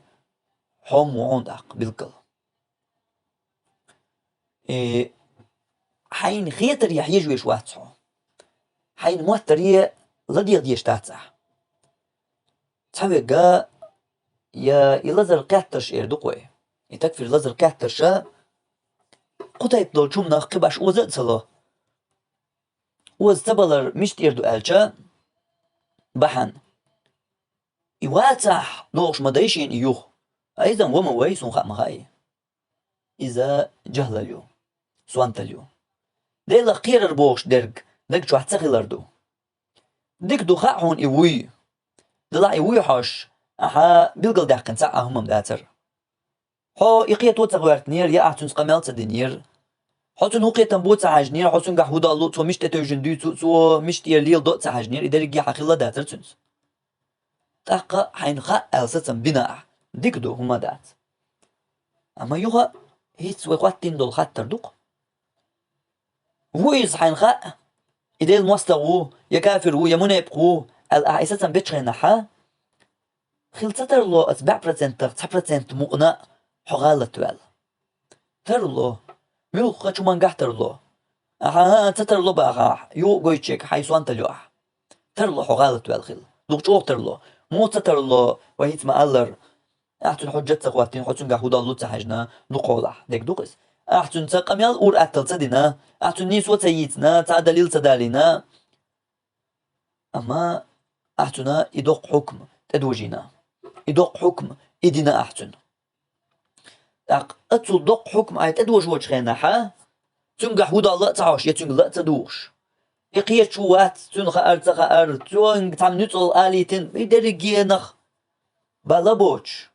хьо-м ву хьуна тӀаккха билггал. Э, хьайна хетаре хьежа веш вац хьо. Хьайна моттаре ладегӀа дезаш дац ахь. Цхьаверг, я и лазар кхеттарш эр ду-кх вай. И такфир лазар кхеттарш кху тайпа долчу хӀуманах кхин башха оза а ца ло. Оза ца балар мича тӀера ду аьлча, бахьана. И вацахь, лохуш ма дай шена и юха. А иза-м ва ма вай, суна хаа ма хаьий. Иза жахӀлал ю, сонталла ю. Делах кхерар бохуш дерг даг чохь ца хилар ду. Дика ду хаьа хьуна и вуй. Делахь и вуй хьожуш, ахьа билгалдаьккхина цхьа а хӀума-м дацара. Хьо и кхето ца гӀоьртинера, я ахь цуьнца къамел ца динера. Хьо цунна хӀун кхетам бу ца хьаьжнера, хьо цуьнгахь хӀун доллу, цо мича тӀетевжина дуьйцу, цо мича тӀера леладо ца хьаьжнера, и дерриге хьан хилла дацара цуьнца. ТӀаккха хьайна хаьа аьлла сацам бина ахь, дика ду, хӀума дац. Амма юха хӀинца вай хӀоттийна долу хаттар ду-кх. Ву иза хьайна хаьа, и Делан мостагӀа ву, я кафир ву, я мунепикъ ву, аьлла ахь и сацам бечу хенахь, хила ца тарло оцу бӀе процентах цхьа процент мукъана хьо гӀалат ваьлла. Тарло. Муьлххачу хӀумангахь тарло. Ахьа ца тарло бахахь, юха гойтучуьнга хьайн сонталла ю ахь. Тарло хьо гӀалат ваьлла хила. Дукха чӀогӀа тарло. Муха ца тарло, вай хӀинца ма-аллара. Ахь цуьнан хьуьжжат ца хӀоттийна, хьо цуьнгахь хӀун доллу ца хьаьжна, дукхахьолахь дерг ду-кх иза. Ахь цуьнца къамел, ур-атталла ца дина, ахь цуьнан нийсо ца йийцина, цхьа а далил ца далийна. Амма ахь цуьнан и доккха хьукм тӀедожийна. И доккха хьукм и дина ахь цуьнан. ТӀаккха оццул доккха хьукм ахь тӀедожочу хенахь, цуьнгахь хӀун доллу а ца хьоьжуш, я цуьнга ла а ца дугӀуш. И кхеташ ву, вац, цуьнан хаар, ца хаар, цуьнга цхьамма нуьцкъала алийтина, и дерриге нах бала боцуш.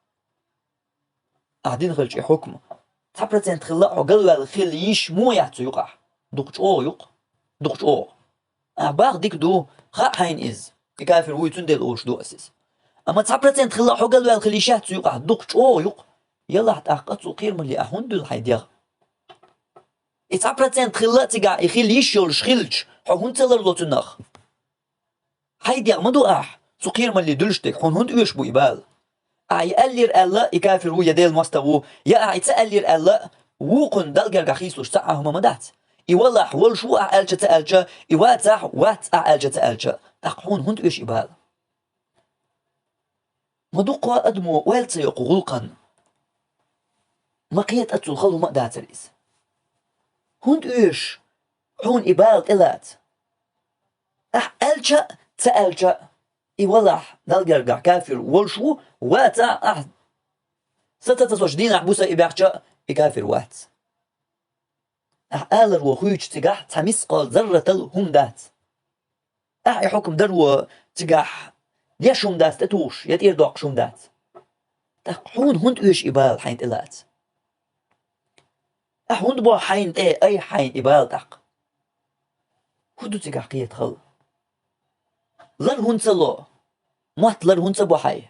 Ахь дина хилча и хьукм, цхьа процент хилла а хьо галваьлла хила йиш муха яц цу юкъахь? Дукха чӀогӀа ю-кх. Дукха чӀогӀа. Ахь бах дика ду, хаьа хьайна иза, и кафир вуй, цундела олуш ду ас иза. Амма цхьа процент хилла а хьо галваьлла хила йиш яц цу юкъахь? Дукха чӀогӀа ю-кх. Ялахь тӀаккха оццул кхерамалле ахь хӀунда дуьллу хьайн дегӀ? И цхьа процент хилла а цигахь и хила йиш йолуш хилча, хьо хӀунда ца ларло цунах? Хьайн дегӀ ма ду ахь, цу кхерамалле дуьллуш дерг, хьуна хӀунда оьшу бу и бала? Ахь и аьллера аьлла, и кафир ву, я Делан мостагӀа ву, я ахь и ца аьллера аьлла, вукхунна Далла гергахь хийцалуш цхьа а хӀума ма дац. И валахь, волуш ву ахь аьлча, ца аьлча, и вацахь, вац ахь аьлча, ца аьлча, тӀаккха хьуна хӀунда оьшу и бала? Ма дуккха адамо ойла ца йо кху гӀуллакхна. Ма кхета, оццул хала хӀума а дацара иза. ХӀунда оьшу хьуна и бала тӀелаца? Ахь аьлча а, ца аьлча а, и валахь, Далла гергахь кафир волуш ву, вацахь, ахь са ца тасош дийнахь бу сан и баьхча а, и кафир вац. Ахь аларо хуьйцуш цигахь цхьа мискъал зарратал хӀума дац. Ахь и хьукм даро цигахь деш хӀума дац тӀетухуш, я тӀера доккхуш хӀума дац. ТӀаккха хьуна хӀунда оьшу и бала хьайна тӀе лаца? Ахьа хӀунда боху хьайна тӀе, ай хьайна и бала тӀаккха? ХӀун ду цигахь кхета хала? Лар хӀунда ца ло? Мотт лар хӀунда ца бо хьайн?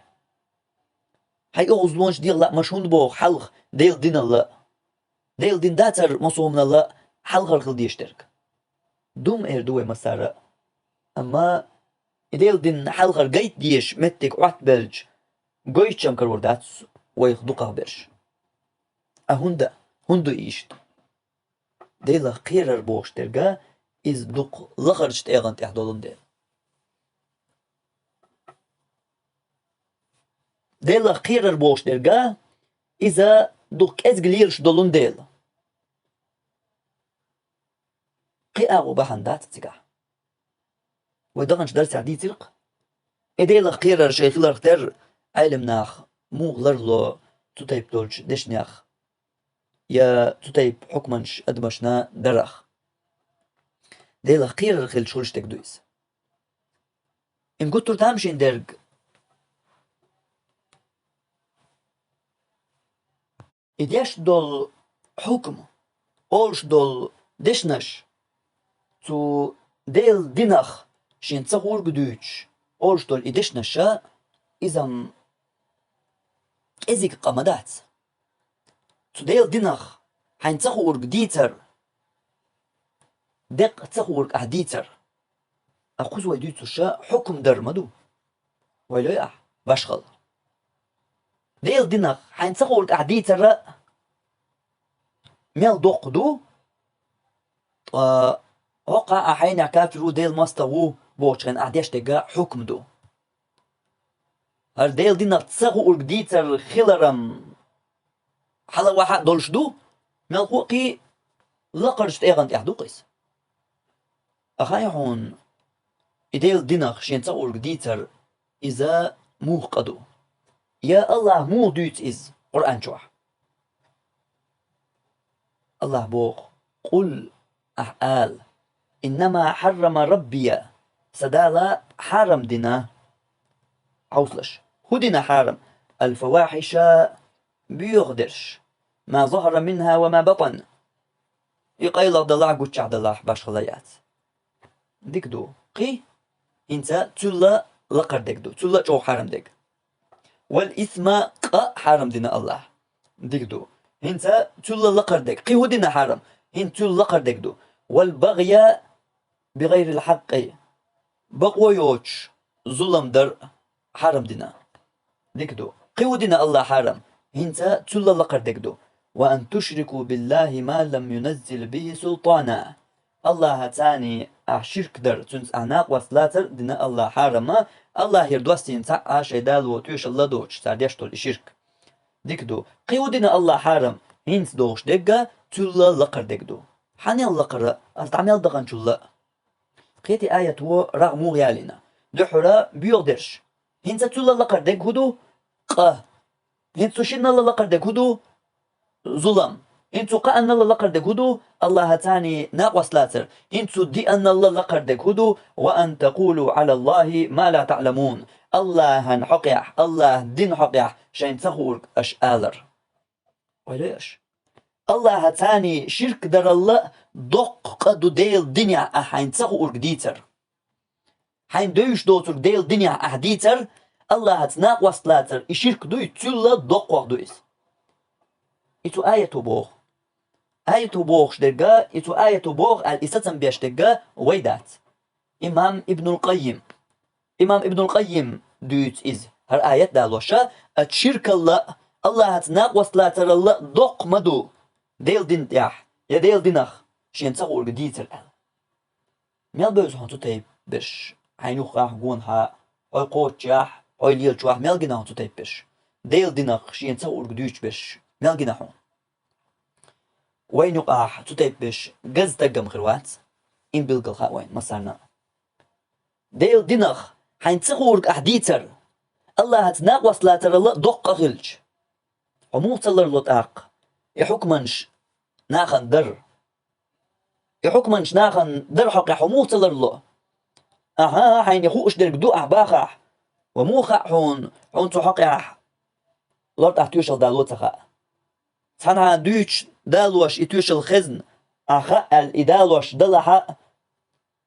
Хьайн оьгӀазлонаш дегӀан лаамаш хӀунда боху хьалха Делан диналла а, Делан дин дацар массо хӀуманал а хьалхара хила дезаш дерг? Ду-м эр ду вай массара а. Амма и Делан дин хьалхара гайта дезаш меттиг Ӏоттабелча, гойтуш-м карор дац вайх дукхах берш. А хӀунда, хӀунда ду иштта? Делах кхерар бохуш дерг а, иза дукха лахарчу тӀегӀан тӀехь долун дела. Делах кхерар бохуш дерг а, иза дукха кӀезиг лелаш долун дела. Кхин агӀо бахьана дац цигахь. Вай даханчу дарсехь дийцира-кх, и Делах кхерар шайн хиларх терра, Ӏелам наха муха ларло цу тайпа долчу дешнех, я цу тайпа хьукманаш адамашна дарах. Делах кхерар хилча хуьлуш дерг ду иза. Ин гуттар тамашийна дерг. И деш долу хьукм, олуш долу дешнаш, цу Делан динах шен ца хуург дуьйцуш, олуш долу и дешнаша, иза-м кӀезиг къа ма дац. Цу Делан динах хьайн ца хуург дийцар, деккъа ца хуург ахь дийцар. А кхуза вай дуьйцуша хьукм дар ма ду. Вай лой ахь башхалла. Делан динах хьайн ца хуург ахь дийцара мел доккха ду, ткъа хӀокху а хьайнех кафир ву, Делан мостагӀа ву бохучу хенахь ахь деш дерг а хьукм ду. ХӀара Делан динах ца хуург дийцар хиларам хьала ваха а долуш ду, мелхо а кхин лакхарчу тӀегӀан тӀехь ду-кх иза. Ахай хьуна, и Делан динах шен ца хуург дийцар, иза муха къа ду? Я АллахӀа муха дуьйцу иза Къуръан чохь? АллахӀа боху: «Къул», ахь ала: «Иннама хьаррама Раббия», сан Дала хьарам дина. Хьовсалаш. ХӀун дина хьарам? «Аль-фавахьиша», боьха дерш. «Ма захара минха ва ма батан». И къайлаха далахь, гуччахь далахь, башхалла яц. Дика ду. Кхин? ХӀинца цуьлла лакхара дерг ду. Цуьлла а чӀогӀа хьарам дерг. «Валь исма», къа а хьарам дина АллахӀа. Дика ду. ХӀинца цуьлла лакхара дерг. Кхин хӀун дина хьарам? ХӀинца цуьлла лакхара дерг ду. «Валь багъя би гӀайриль хьакъкъи». Бакъо йоцуш зулам дар а хьарам дина. Дика ду. Кхин хӀун дина АллахӀа хьарам? ХӀинца цуьлла лакхара дерг ду. «Ва ан тушрику биллахи ма лам юназзил бихи султана». АллахӀаца ахь ширк дар, цуьнца ахь накъост лацар а дина АллахӀа хьарама, АллахӀера доссийна цхьаъ а шайн Дало тоьшалла а доцуш, цара деш долу и ширк. Дика ду. Кхин хӀун дина АллахӀа хьарам? ХӀинца дохуш дерг а цуьлла лакхара дерг ду. Хьанел лакхара, аса дӀа мел даханчул а? Кхетий, аято рагӀ муха ялийна? Дуьххьара боьха дерш. ХӀинца цуьлла лакхара дерг хӀун ду? Къа. ХӀинца цу шиннал лакхара дерг хӀун ду? Зулам. ХӀинца цу кхааннал лакхара дерг хӀун ду? АллахӀаца накъост лацар. ХӀинца цу диъаннал лакхара дерг хӀун ду? «Ва ан такъулу Ӏала Аллахи ма ла таъламун». АллахӀан хьокъехь, АллахӀан дин хьокъехь шайна ца хуург аша алар. Ойла еш. АллахӀаца ширк дарал а доккха къа ду Делан динехь ахь хьайна ца хуург дийцар. Хьайна девзаш доцург Делан динехь ахь дийцар, АллахӀаца накъост лацар, и ширк дуй, цуьлла доккхох ду иза. И цу аято боху. Аято бохуш дерг а, и цу аято боху аьлла, и сацам беш дерг а вай дац. Имам Ибнул Къаййим. Имам Ибнул Къаййим дуьйцу иза, хӀара аят далош а, ат ширкал а, АллахӀаца накъост лацарал а доккха ма ду Делан дин тӀехь, я Делан динах шен ца хуург дийцар аьлла. Мел бевза хьуна цу тайпа берш, хьайна юххехь, гонахьа, хьо кхоччехь, хьо лелачохь, мел гина хьуна цу тайпа берш? Делан динах шен ца хуург дуьйцуш берш, мел гина хьуна? Вайна юкъахь цу тайпа берш газа таггам хир вац, ин билггал хаьа вайна массарна а. Делан динах хьайна ца хуург ахь дийцар, АллахӀаца накъост лацарал а доккха къа хилча, хьо муха ца ларло тӀаккха и хьукманаш нахана дар? И хьукманаш нахана дар хьокъехь хьо муха ца ларло? Ахьа, хьайна хууш дерг ду ахь бахахь, ва муха хаьа хьуна, хьуна цу хьокъехь лартӀахь тоьшалла дало ца хаьа. Цхьанхьа дуьйцуш далош и тоьшалла хезна, ахьа хаьа аьлла и далош далахь а,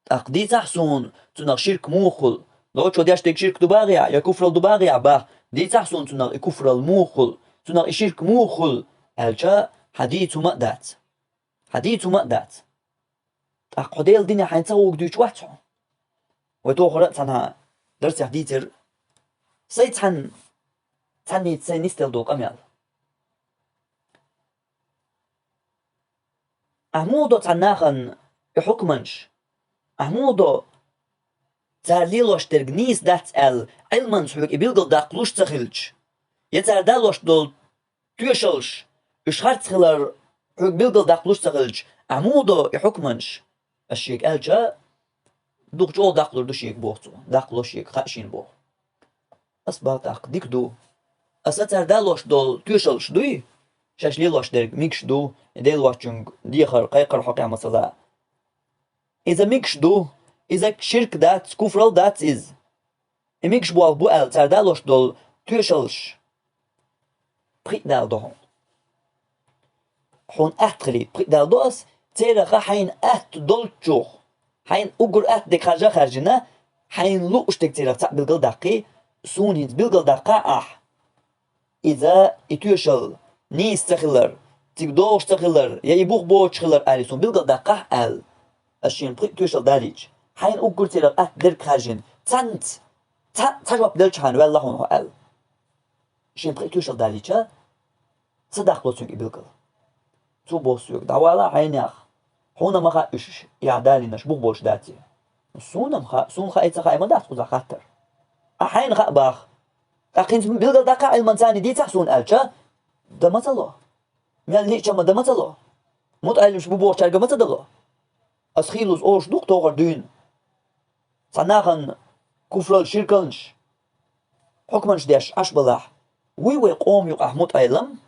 тӀаккха дийцахь суна, цунах ширк муха хуьлу. Лочо деш дерг ширк ду бахахь, я куфрал ду бахахь бах, дийцахь суна, цунах и куфрал муха хуьлу, цунах и ширк муха хуьлу, аьлча, хьан дийца хӀума а дац. Хьан дийца хӀума а дац. ТӀаккха хьо Делан дине хьайна ца гӀуг дуьйцуш вац хьо. Вай тохара а цхьанхьа дарсехь дийцира. Сайн цхьанна, цхьанница сайн нисделла долу къамел. Ахьа муха до цхьана нахана и хьукманаш? Ахьа муха до цара лелош дерг нийса дац аьлла, Ӏилманца хьоьга и билгалдаккха луш ца хилча? Я цара далош долу тоьшаллаш, уьш харц хилар хьоьга билгалдаккха луш ца хилча, ахьа муха до и хьукманаш? Ас шега аьлча, дукха чӀогӀа даккхалур ду шега боху цо, даккхало шега, хаьа шена боху. Ас бах тӀаккха дика ду. Аса цара далош долу тоьшаллаш дуй? Шаьш лелош дерг мегаш ду, Дела воцчуьнга дехар, кхайкхар хьокъехь масала. Иза мегаш ду, иза ширк дац, куфрал дац иза. И мегаш болх бу аьлла, цара далош долу тоьшаллаш пхиъ дала до хьуна. Хьуна атта хилийта пхиъ дала до ас, церах хьайна атта долччух, хьайна уггар атта дерг харжа а хаьржина, хьайна лууш дерг церах цхьаъ билгалдаккхий, суна хӀинца билгалдаккхахь ахь. Иза и тоьшалла нийса ца хилар, цига догӀуш ца хилар, я и бух боцуш хилар аьлла суна билгалдаккхахь аьлла. Ас шена пхиъ тоьшалла далийча, хьайна уггар церах атта дерг хаьржина, цхьаьнца, цхьа, цхьа жоп делчхьана ваьлла хьуна хьо аьлла. Шена пхиъ тоьшалла далийча, ца даккхало цуьнга и билгал. Цо боху соьга: «ДӀавала хьайнех, хьуна ма хаьа уьш, и ахь далийнарш бух болуш дац». Суна-м хаьа, суна хаьа, ца хаьа ма дац кхузахь хаттар. Ахь хьайна хаьа бах. ТӀаккха хӀинца билгалдаккхахь Ӏилманца царна дийцахь суна аьлча, дан ма ца ло. Мел лиъча ма дан ма ца ло. МутаӀалимаш бу бохучаьрга ма ца дало. Ас хийлаза олуш ду-кх тохара дуьйна. Цхьа нахана куфралш, ширкалш, хьукманаш деш Ӏаш балахь, вуй вай къоман юкъахь мутаӀалим?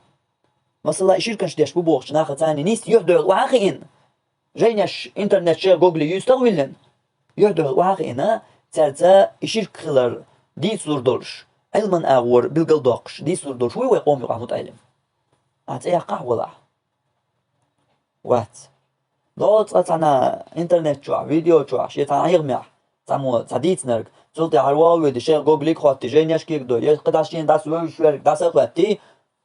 Масала, и ширканаш деш бу бохучу нахаца царна нийса юьхь-дуьхьал охьа а хиъна, жайнеш интернет шех гугле юьстах а виллина, юьхь-дуьхьал охьа а хиъна, цаьрца и ширк хилар дийцалур долуш, Ӏилман агӀор билгалдоккхуш, дийцалур долуш вуй вай къоман юкъахь мутаӀалим? Ахь цӀе яккхахь а валахь. Вац. Доцу цкъа цхьана интернет чохь, видео чохь, шен цхьана хьехамехь, цхьаммо цхьа дийцинарг, цул тӀаьхьа вогӀу вуьйди, шех гуглиг а хӀоттий, жайнеш кегадой, я кхидӀа шена дӀаса вевзаш верг дӀаса а хӀоьттий,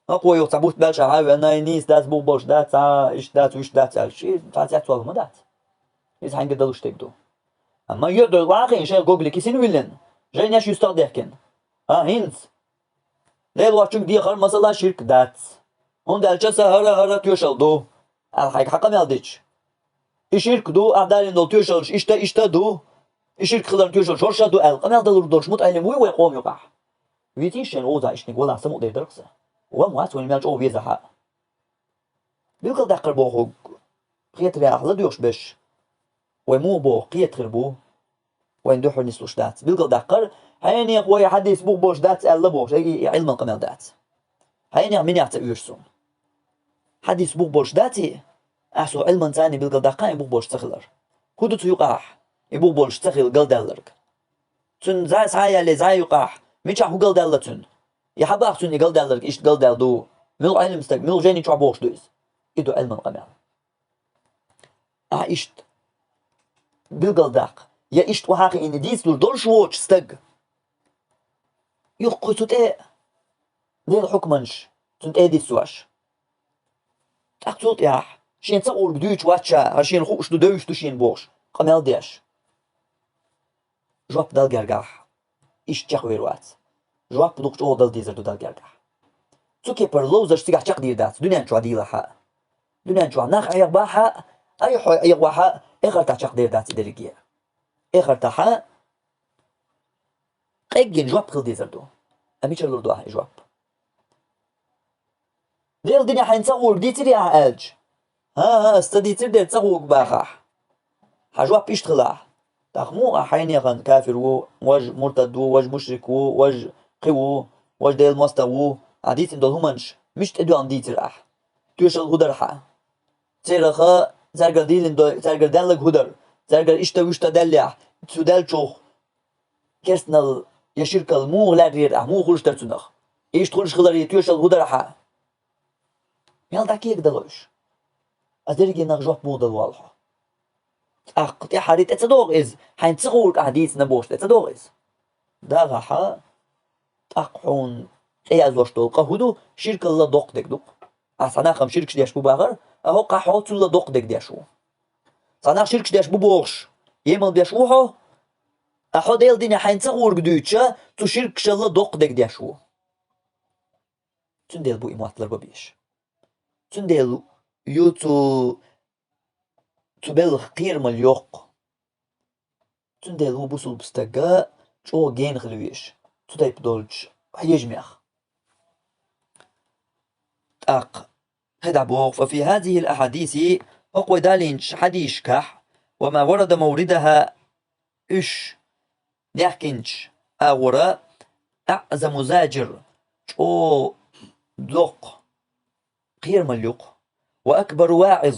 акхо юха цхьа бутт баьлча хьа а веана, и нийса дац, бух болуш дац, а, иштта дац, вуьшта дац аьлла, ши цхьа цецвала хӀума дац. Иза хьаьнгге далуш дерг ду. Амма йоьдой вахийна шех гуглиг кисина виллина, жайнеш юьстах а дехкина. А, хӀинца. Дела воцчуьнга дехар, масала, ширк дац. ХӀунда аьлча сан хӀара-хӀара тоьшалла ду, аьлла хьайга хьан къамел дича. И ширк ду, ахь далийна долу тоьшаллаш иштта, иштта ду, и ширк хиларна тоьшаллаш хӀорш а ду аьлла къамел далур долуш мутаӀалим вуй вай къоман юкъахь? Витий шен гӀуза ишниг валахь самукъадер дара-кх сан. Ван вац вайн мел чӀогӀа везахь а. Билгалдаккхар бохург кхетарехь ладоьгӀуш берш, вай муха боху кхета хир бу, вайн дуьхьал нислуш дац. Билгалдаккхар, хьенех вай хьадис бух болуш дац аьлла бохуш, и, и Ӏилман къамел дац. Хьенех минех ца оьшу суна. Хьадис бух болуш дац и? Ахь со Ӏилманца а билгалдаккха и бух болуш ца хилар. ХӀун ду цу юкъахь и бух болуш ца хила галдаьлларг? Цуьнан зӀе схьа а яьллий, зӀе юкъахь мичахь хӀун галдаьлла цуьнан? И хьан бах цуьнан и галдаьлларг иштта галдаьлла ду? Муьлха Ӏилма стаг, муьлха жайни чохь бохуш ду иза? И ду Ӏилман къамел. Ахь иштта билгалдаккха, я иштта охьа а хиъна дийцалур долуш воцуш стаг. Юха кху цу тӀе Делан хьукманаш цунна тӀе а диссош. ТӀаккха цул тӀаьхьа, шена ца гӀург дуьйцуш вац ша, хӀара шена хууш ду, девзаш ду шена бохуш, къамел деш. Жоп дала гергахь, иштта чекхвер вац. Жоп дукха чӀогӀа дала дезар ду дала гергахь. Цу кепара ловзарш цигахь чекхдийр дац, дуьнен чохь дийлахь а. Дуьнен чохь нах Ӏехабахь а, айхьа хьо Ӏехавахь а, эхартахь чекхдер дац и дерриге. Эхартахь къеггина жоп хила дезар ду. Ткъа мичара лур ду ахь и жоп? Делан дине хьайна ца гӀург дийцирий ахь аьлча? ХӀан-хӀа, ас ца дийцира дера ца гӀург бахахь. Хьан жоп иштта хилахь. ТӀаккха муха ахь хьенехан кафир ву, важа муртад ву, важа мушрик ву, важа кхин ву, важа Делан мостагӀа ву, ахь дийцина долу хӀуманаш мича тӀедоьлхна дийцира ахь? Тоьшалла хӀун дара хьан? Церах цаьргара дийлина дой, цаьргара даьлларг хӀун дара? Цаьргара иштта-вуьшта даьллехь, цу даьллачух керстанал я ширкал муха ларйийра ахь, муха хуьлуш дара цунах? Иштта хуьлуш хиларе тоьшалла хӀун дара хьан? Мел дӀакегадало уьш? Ас дерриге нах жоп муха дала воллу хьо? ТӀаккха тӀаьхьара тӀе ца догӀу иза, хьайна ца хуург ахь дийцина бохуш тӀе ца догӀу иза? ДагӀахьа, тӀаккха хьуна тӀеязъеш долу къа хӀун ду, ширкалла доккха дерг ду-кх. Ахь цхьа нахам ширкаш деш бу бахара, а хӀокхахь хьо цулла доккха дерг деш ву. Цхьа нах ширкаш деш бу бохуш, емал беш ву хьо, а хьо Делан дине хьайна ца хуург дуьйцуша, цу ширкашалла доккха дерг деш ву. Цундела бу и мотт ларбан безаш. Цундела ю цу, цу белхан кхерамалла йоккха. Цундела ву бусулба стага чӀогӀа гена хила везаш, цу тайпа долчу хьежамех. ТӀаккха кхидӀа боху: «ففي هذه الأحاديث», хӀокху вай далийначу хьадисашкахь, «وما ورد موردها», уьш даьхкинчу агӀора, «أعظم زاجر», чӀогӀа доккха кхерамалла ю-кх, «وأكبر واعظ»,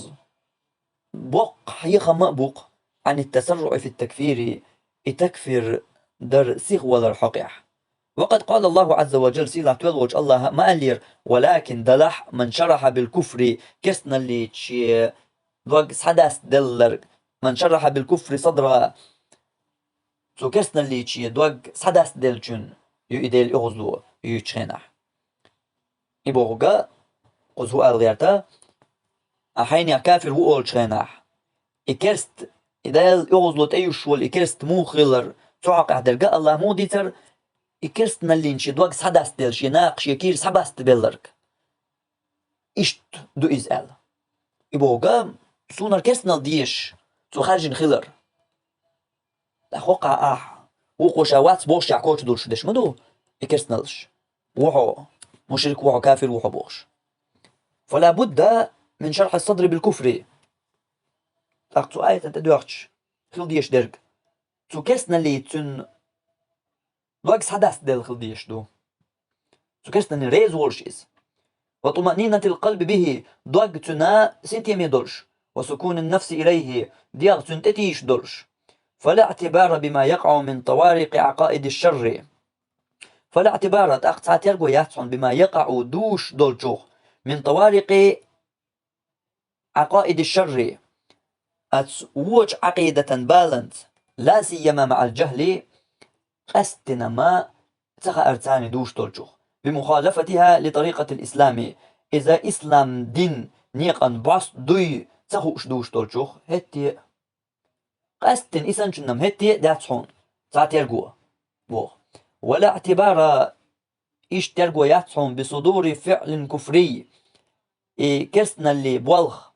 боккха хьехам а бу-кх, «عن التسرع في التكفير», и такфир дар сиха валар хьокъехь. «وقد قال الله عز وجل», сийлахь-тоьлла волчу АллахӀа а ма аьллера: «ولكن», далахь, «من شرح بالكفر», керстаналличе дог схьадастаделларг, «من شرح بالكفر صدرا», цу керстаналличе дог схьадастаделлачун ю и Делан оьгӀазло юьйцучу хенахь. И бохург, кхуза хӀун ала гӀерта, ахь хьенех кафир ву олучу хенахь, и керст, и Делан оьгӀазло тӀеюьсуш волу и керст муха хилар, цу хьокъехь дерг а АллахӀа муха дийцара, и керстаналлин шен дог схьадастаделла, шен накха, шен кийра схьабастабелларг. Иштта ду иза аьлла. И бохург, суна хӀара керстаналла дезаш, цо хаьржина хилар. ТӀаккха хӀокхахь ахь, вукхо ша вац бохушехь коча долуш деш ма ду и керстаналлаш? Ву хьо мушрик, ву хьо кафир, ву хьо бохуш. «فلا بد من شرح الصدر بالكفر». ТӀаккха цу аятан тӀедоьгӀча хила дезаш дерг, цу керстаналлица цуьнан дог схьадастаделла хила дезаш ду. Цу керстаналлин реза волуш иза. «وطمأنينة القلب به», дог цуьнан синтеме долуш, «وسكون النفس إليه», дегӀ цуьнан тӀетийсаш долуш. «فلا اعتبار بما يقع من طوارق عقائد الشر». «فلا اعتبار», тӀаккха цхьа терго яц хьуна, «بما يقع», дузуш долчух, «من طوارق عقائد الشر», оцу вочу Ӏакъидатан баланца, «لا سيما مع الجهل», къаьсттина ма ца хаарца царна дузуш долчух, «بمخالفتها لطريقة الإسلام», иза ислам дин некъан бӀост дуй ца хууш дузуш долчух, хӀетте а. Къаьсттина и санначунна-м хӀетте а дац хьуна цхьа терго, боху. «ولا اعتبار», иштта терго яц хьуна, «بصدور فعل كفري», и керстаналлин болх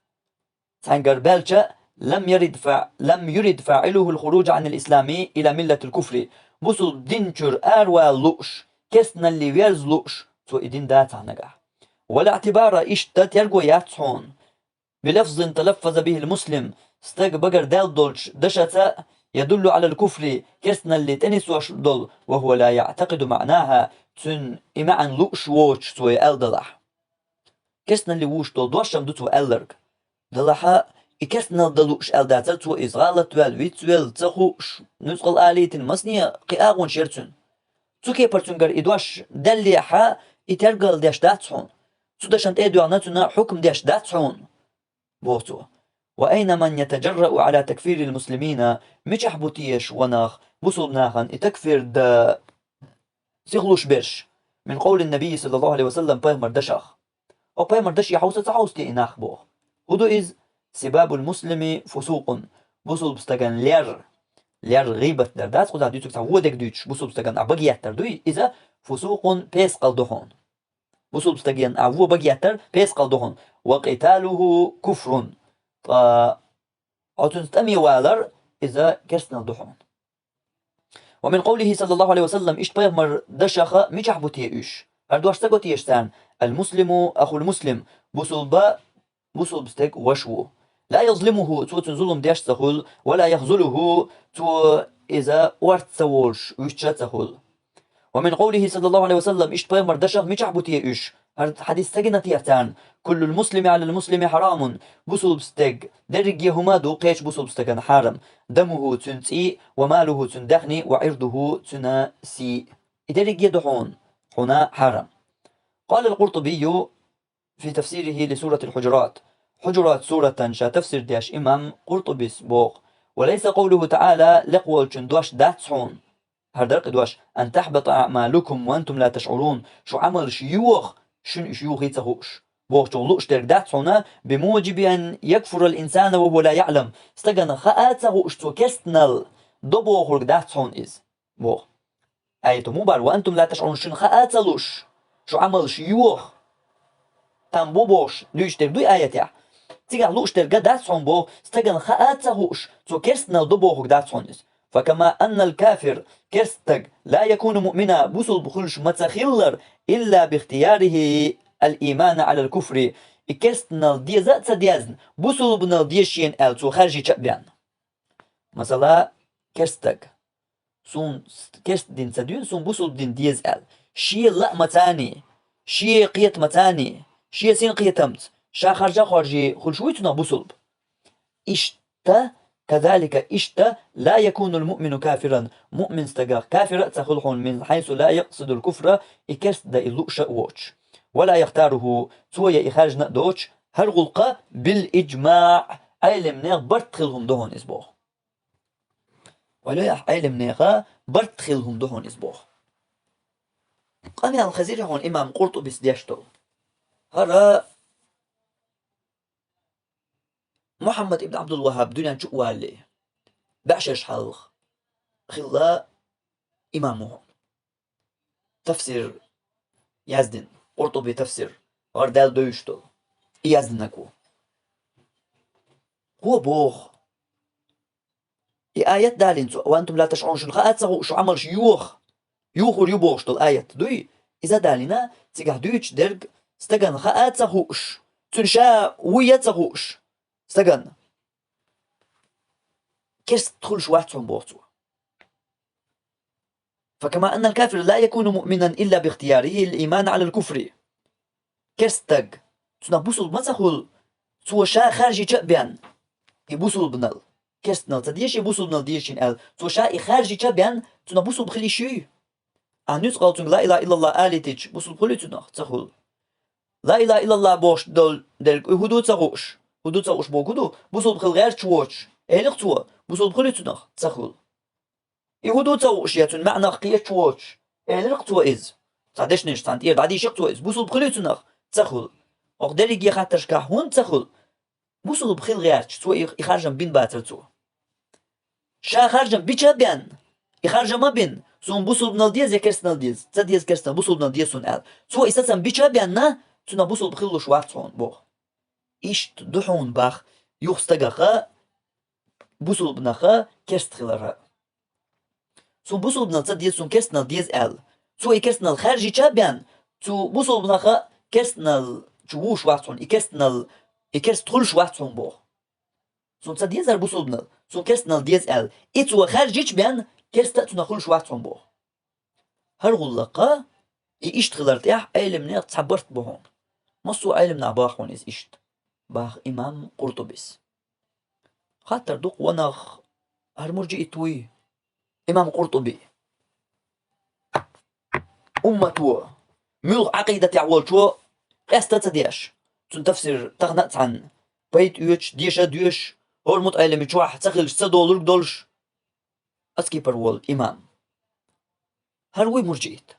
цхьаьнгара баьлча, «لم يرد فا-، لم يرد فاعله الخروج عن الإسلام إلى ملة الكفر», бусулба дин чуьра аравала лууш, керстаналле верза лууш, цо и дин дацахь нагахь. «ولا اعتبار», иштта терго яц хьуна, «بلفظ تلفظ به المسلم», стага багара даьлла долчу дашаца, «يدل على الكفر», керстаналле тӀенисош долу, «وهو لا يعتقد معناها», цуьнан и маьӀна лууш воцуш цо и аьлла далахь. Керстаналле вуьйш долу дош-м ду цо аьлларг. Далахьа, и керстаналла дан лууш аьлла дацара цо иза, гӀалат ваьлла, вицвелла, ца хууш, нуьцкъала алийтина, масане кхин агӀонаш яра цуьнан. Цу кепара цуьнгара и дош даьллехьа, и тергал деш дац хьуна. Цу дашан тӀе а доьгӀна, цуьнан хьукм деш дац хьуна, боху цо. «وأين من يتجرأ على تكفير المسلمين», мичахь бу теша ванах, бусулба нахана и такфир дан сихлуш берш, «من قول النبي صلى الله عليه وسلم», пайхамар дашах. О, пайхамар даше хьовса ца хьовса те и нах, боху. ХӀун ду иза? «سباب المسلم فسوق», бусулба стаган лер, лер гӀийбат дар дац, кхузахь дуьйцург цхьа вон дерг дуьйцуш, бусулба стаган а багеттар дуй, иза «فسوق», пескъал ду хьуна. Бусулба стаган а вон багеттар пескъал ду хьуна. «وقتاله كفر», ткъа хьо цуьнца тӀаме валар, иза керстанал ду хьуна. «ومن قوله صلى الله عليه وسلم», иштта пайхамар дашаха мичахь бу те уьш? ХӀара дош ца го теша царна: «المسلم أخو المسلم», бусулба, бусулба стеган ваша ву. «لا يظلمه», цо цуьнан зулам деш ца хуьлу, «ولا يخذله», цо иза орца ца волуш вуьтча ца хуьлу. «ومن قوله صلى الله عليه وسلم», иштта пайхамар дашах мичахь бу те уьш? ХӀара хьадис ца гина техьа царна: «كل المسلم على المسلم حرام». Бусулба стаг, дерриге хӀума ду кхечу бусулба стагана хьарам. «دمه», цуьнан цӀий, «وماله», цуьнан даьхни, «وعرضه», цуьнан сий. И дерриге ду хьуна, хьуна хьарам. قال القرطبي في تفسيره لسورة الحجرات. Хьуджурат суратан ша тафсир деш имам Къуртубис боху: «وليس قوله تعالى», лекха волчун дош дац хьуна. ХӀара дара кхин дош: «أن تحبط أعمالكم وأنتم لا تشعرون». Шун Ӏамалш йоха, шуна уьш юхий ца хууш. Бохучух лууш дерг дац хьуна: «بموجب أن يكفر الإنسان وهو لا يعلم». Стагана хаа ца хууш цо керстанал до бохург дац хьуна иза. Боху. Аято муха бара: «وأنتم لا تشعرون», шуна хаа ца лууш, шун Ӏамалш йоха. Там бу бохуш, дуьйцуш дерг дуй аятехь. Цигахь лууш дерг дац хьуна боху, стагана хаа ца хууш, цо керстанал до бохург дац хьуна иза. «فكما أن الكافر», керста стаг, «لا يكون مؤمنا», бусулба хуьлуш ма ца хиллара, «إلا باختياره الإيمان على الكفر». И керстанал деза а ца дезна, бусулбанал деза шена аьлла, цо хаьржича а бен. Масала, керста стаг: «Суна керста дин ца дуьйна, суна бусулба дин деза», аьлла. Шен лаамаца а, шен кхетамаца а, шен синкхетамца ша харжа а хоржий хуьлуш вуй цунах бусулба? Иштта, «كذلك», иштта, «لا يكون المؤمن كافرا», муъмин стагах кафир а ца хуьлу хьуна, «من حيث لا يقصد الكفر», и керста дан и лууш а воцуш. «ولا يختاره», цо я и хаьржина а доцуш, хӀара гӀуллакх, «بالإجماع», Ӏеламнех барт хилла хӀума ду хьуна иза боху. Валлахьи, Ӏеламнеха барт хилла хӀума ду хьуна иза боху. Къамел хезира хьуна имам Къуртубис деш долу. ХӀара Мухьаммад ибн Абдул-Ваххаб дуьнен чу а валале, бӀешераш хьалха хилла имам ву хьуна. Тафсир яздина, Къуртуби тафсир, гӀара Дала девзаш долу, и яздинарг ву. Кхо боху: И аят далийна цо: «وأنتم لا تشعرون», шуна хаа ца хууш, шун Ӏамалш йоха, йохур ю бохуш долу аят дуй? Иза далийна, цигахь дуьйцуш дерг стагана хаа ца хууш, цуьнан ша вуй а ца хууш, стагана керста хуьлуш вац хьуна боху цо. «فكما أن الكافر لا يكون مؤمنا إلا باختياره الإيمان على الكفر». Керста стаг, цунах бусулба ма ца хуьлу, цо ша хаьржича а бен, и бусулбанал, керстанал ца деза шен, бусулбанал деза шена аьлла, цо ша и хаьржича а бен, цунах бусулба хила йиш юй? Ахьа нуьцкъала цуьнга «لا إله إلا الله» алийтича, бусулба хуьлий цунах? Ца хуьлу. «لا إله إلا الله» бохуш долу дерг и хӀун ду ца хууш, хӀун ду ца хууш боху хӀун ду, бусулба хила гӀерташ воцуш, элира цо, бусулба хуьлий цунах? Ца хуьлу. И хӀун ду ца хууш, я цуьнан маьӀнах кхеташ воцуш, элира-кх цо иза. Цхьа дешнаш цхьаьна тӀера дӀадийшира-кх цо иза. Бусулба хуьлий цунах? Ца хуьлу. Окху дерриге хаттаршкахь хӀунда ца хуьлу? Бусулба хила гӀерташ, цо и, и харжам бина бацара цо. Ша харжам бича а бен, и харжам а бина, суна бусулбанал деза я керстанал деза, ца деза керстанал, бусулбанал деза суна аьлла. Цо и сацам бича а бенна, цунах бусулба хилалуш вац хьуна боху. Иштта ду хьуна боху юха стагаха, бусулбанаха керста хиларха. Суна бусулбанал ца деза, суна керстанал деза аьлла. Цо и керстанал хаьржича а бен, цу бусулбанаха керстанал чу вуш вац хьуна, и керстанал, и керста хуьлуш вац хьуна боху. Суна ца дезара бусулбанал, суна керстанал деза аьлла. И цо хаьржича а бен, керста а цунах хуьлуш вац хьуна боху. ХӀара гӀуллакха, и иштта хилар тӀехь Ӏеламнех цхьа барт бу хьуна. Массо а Ӏеламнах боху хьуна иза иштта, боху имам Къуртубис. Хаттар ду-кх ванах, хӀара мурджиит вуй, имам Къуртуби. Уммато, муьлха Ӏакъидатехь волчо къаста а ца деш, цуьнан тафсир тахана а цхьаьна пайда оьцуш, деша а доьшуш, хӀора мутаӀеллими чохь ца хилча ца долург а долуш, оцу кепара волу имам. ХӀара вуй мурджиит.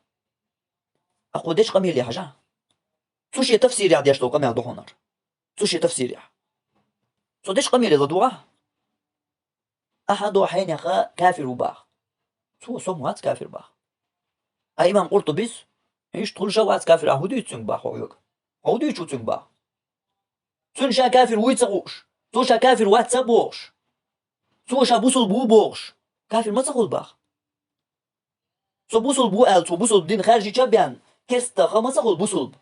Ахь кху дечу къамеле хьажахь. Цу шен тафсирехь деш долу къамел ду хьуна хӀара. Цу шен тафсирехь. Цо дечу къамеле ладогӀахь. Ахьа до хьенеха кафир ву боху. Цо со ма вац кафир боху. А имам Къуртубис, иштта хуьлуш а вац кафир, ахьа хӀун дуьйцу цуьнга боху хьоьга? Хьо хӀун дуьйцу цуьнга боху? Цуьнан ша кафир вуй ца хууш, цо ша кафир вац ца бохуш, цо ша бусулба ву бохуш, кафир ма ца хуьлу боху. Со бусулба ву аьлла, цо бусулба дин хаьржича а бен, керстаха ма ца хуьлу бусулба.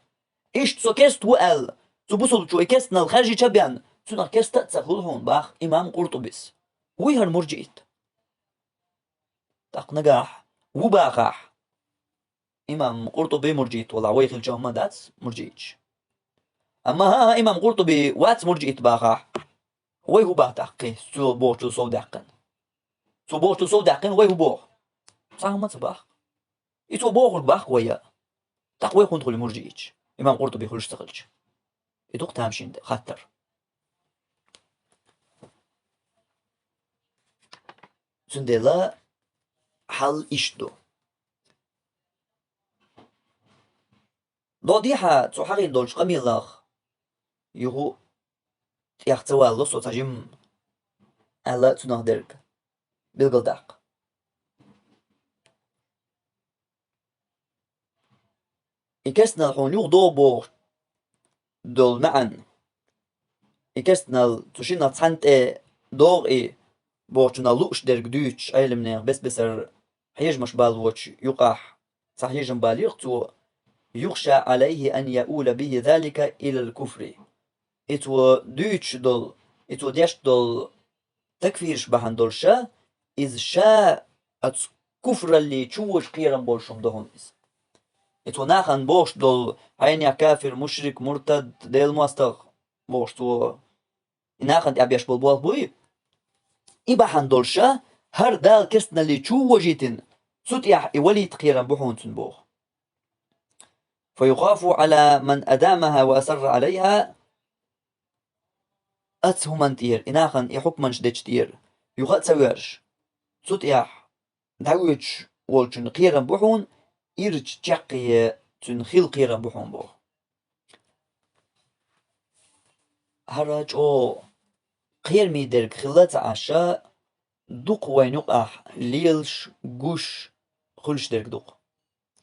Иштта со керста ву аьлла, цу бусулбачо и керстанал хаьржича а бен, цунах керста а ца хуьлу хьуна боху имам Къуртубис. Вуй хӀара мурджиит. ТӀаккха нагахь ву бахахь, имам Къуртуби мурджиит валахь, вай хилча хӀума дац мурджииташ. Амма хӀа-, хӀа, имам Къуртуби вац мурджиит бахахь, вай хӀун боху тӀаккха, цо бохучул совдаьккхина? Цо бохучул совдаьккхина вай хӀун боху? Цхьа хӀума ца боху. И цо бохург боху вай а. ТӀаккха вай хӀунда хуьлу мурджииташ, имам Къуртуби хуьлуш ца хилча? И ду-кх тамашийна хаттар. Цундела хьал иштта ду. Догдехьа цо хьахийна долчу къамелах юха тӀех ца валло со цхьа жимма, аьлла, цунах дерг билгалдаккха. И керстанал хьуна юха догӀу боху долу маьӀна. И керстанал цу шиннах цхьаьна тӀе догӀу и бохучунах лууш дерг дуьйцуш Ӏеламнехан бес-бесара хьежамаш балочу юкъахь цхьа хьежам балийра цо: «Юхша Ӏалайхи ан яула бихи залика илал куфри». И цо дуьйцуш долу, и цо деш долу такфираш бахьана долуш ша, иза ша оцу куфралле чу вожа кхерам болуш хӀума ду хьуна иза. И цо нахана бохуш долу хьенех кафир, мушрик, муртад, Делан мостагӀа бохуш цо и нахана тӀехь беш болу болх буй? И бахьана долуш ша, хӀара Дала керстаналле чу вожийтина, цу тӀехь и валийта кхерам бу хьуна цуьнан боху. «Фа юхафу Ӏала ман адамаха ва асарра Ӏалайха». Оцу хӀуманна тӀера, и нахана и хьукманаш дечу тӀера юха а ца воьрзуш, цу тӀехь дӀавоьдуш волчун кхерам бу хьуна, ирча чаккхе цуьнан хила кхерам бу хьуна боху. ХӀара чӀогӀа кхераме дерг хилла ца Ӏаш, дукха вайна юкъахь лелаш, гуш, хуьлуш дерг дукха.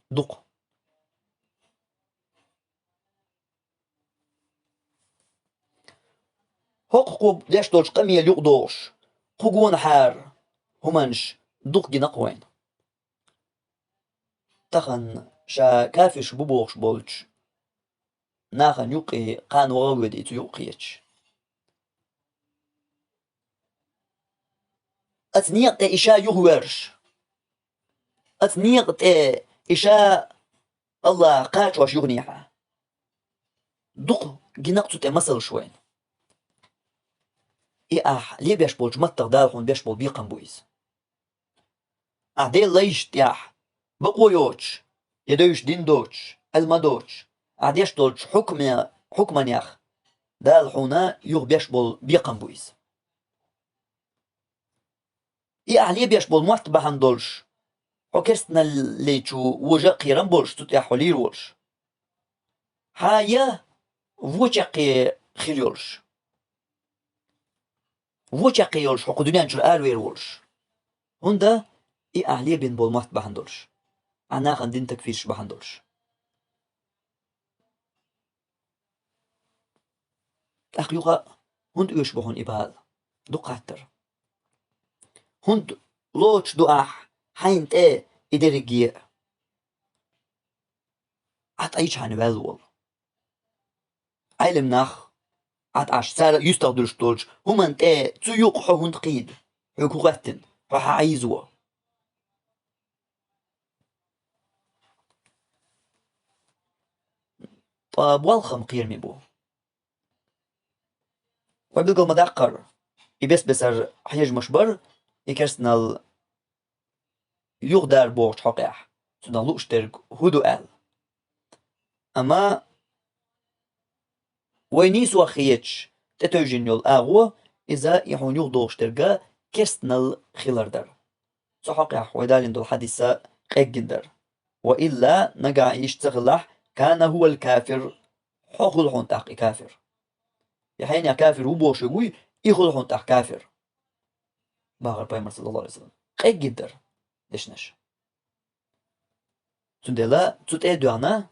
Дукха. ХӀокху кху деш долчу къамел юкъадогӀуш, кху гонахьара хӀуманаш дукха гина-кх вайна. Тахана ша кафирш бу бохуш болчу нахана юккъе кхана ваха а воьду и цу юкъа кхеташ. Оцу некъа тӀе и ша юхавоьрзуш, оцу некъа тӀе и ша АллахӀ кхачош юханехьа. Дукха гина-кх цу тӀе масалш вайна. И ахь лебеш болчу маттах Дала хьуна беш болу бекхам бу иза. Ахь Делан лайшна тӀехь бакъо йоцуш, я девзаш дин доцуш, Ӏилма доцуш, ахь деш долчу хьукме-, хьукманех Дала хьуна юха беш болу бекхам бу иза. И ахь лебеш болу мотт бахьана долуш, хьо керстаналле чу вожа а кхерам болуш, цу тӀехь хьо лийр волуш. Хьан я вочаккхе хир йолуш. Вочаккхе йолуш хьо кху дуьнен чуьра аравер волуш. ХӀунда и ахь лебина болу мотт бахьана долуш. Ахь нахана дина такфирш бахьана долуш. ТӀаккха юха а хӀунда оьшуш бу хьуна и бала? Дукха хаттар. ХӀунда лоцуш ду ахь хьайна тӀе и дерриге а? Ахь тӀаьхьа хьайна ваьлла волу Ӏелам нах, Ӏад Ӏаш, цара юьстах дуьлуш долчу хӀуманна тӀе цу юкъа хьо хӀунда кхийда? Хьоьга хӀун хӀоьттина? Хьо хьан Ӏийзаво? Ткъа болх-м кхераме бу. Вай билгал ма-даккхара, и бес-бесара хьежамаш бара, и керстанал юхадар бохучу хьокъехь, цунах лууш дерг хӀун ду аьлла. Амма вай нийсо хеташ тӀетевжина йолу агӀо, иза и хьуна юхадогӀуш дерг керстанал хилар дара. Цу хьокъехь вай далийна долу хьадис а къеггина дара. Ва илла, нагахь иштта ца хилахь, кана хӀувал кафир, хьо хуьлу хьуна тӀаккха и кафир. И хьенех кафир ву бохуш верг вуй, и хуьлу хьуна тӀаккха кафир. Бахара пайхамар, саллаллаху Ӏалайхи ва саллам. Къеггина дара дешнаш. Цундела цу тӀе а доьгӀна,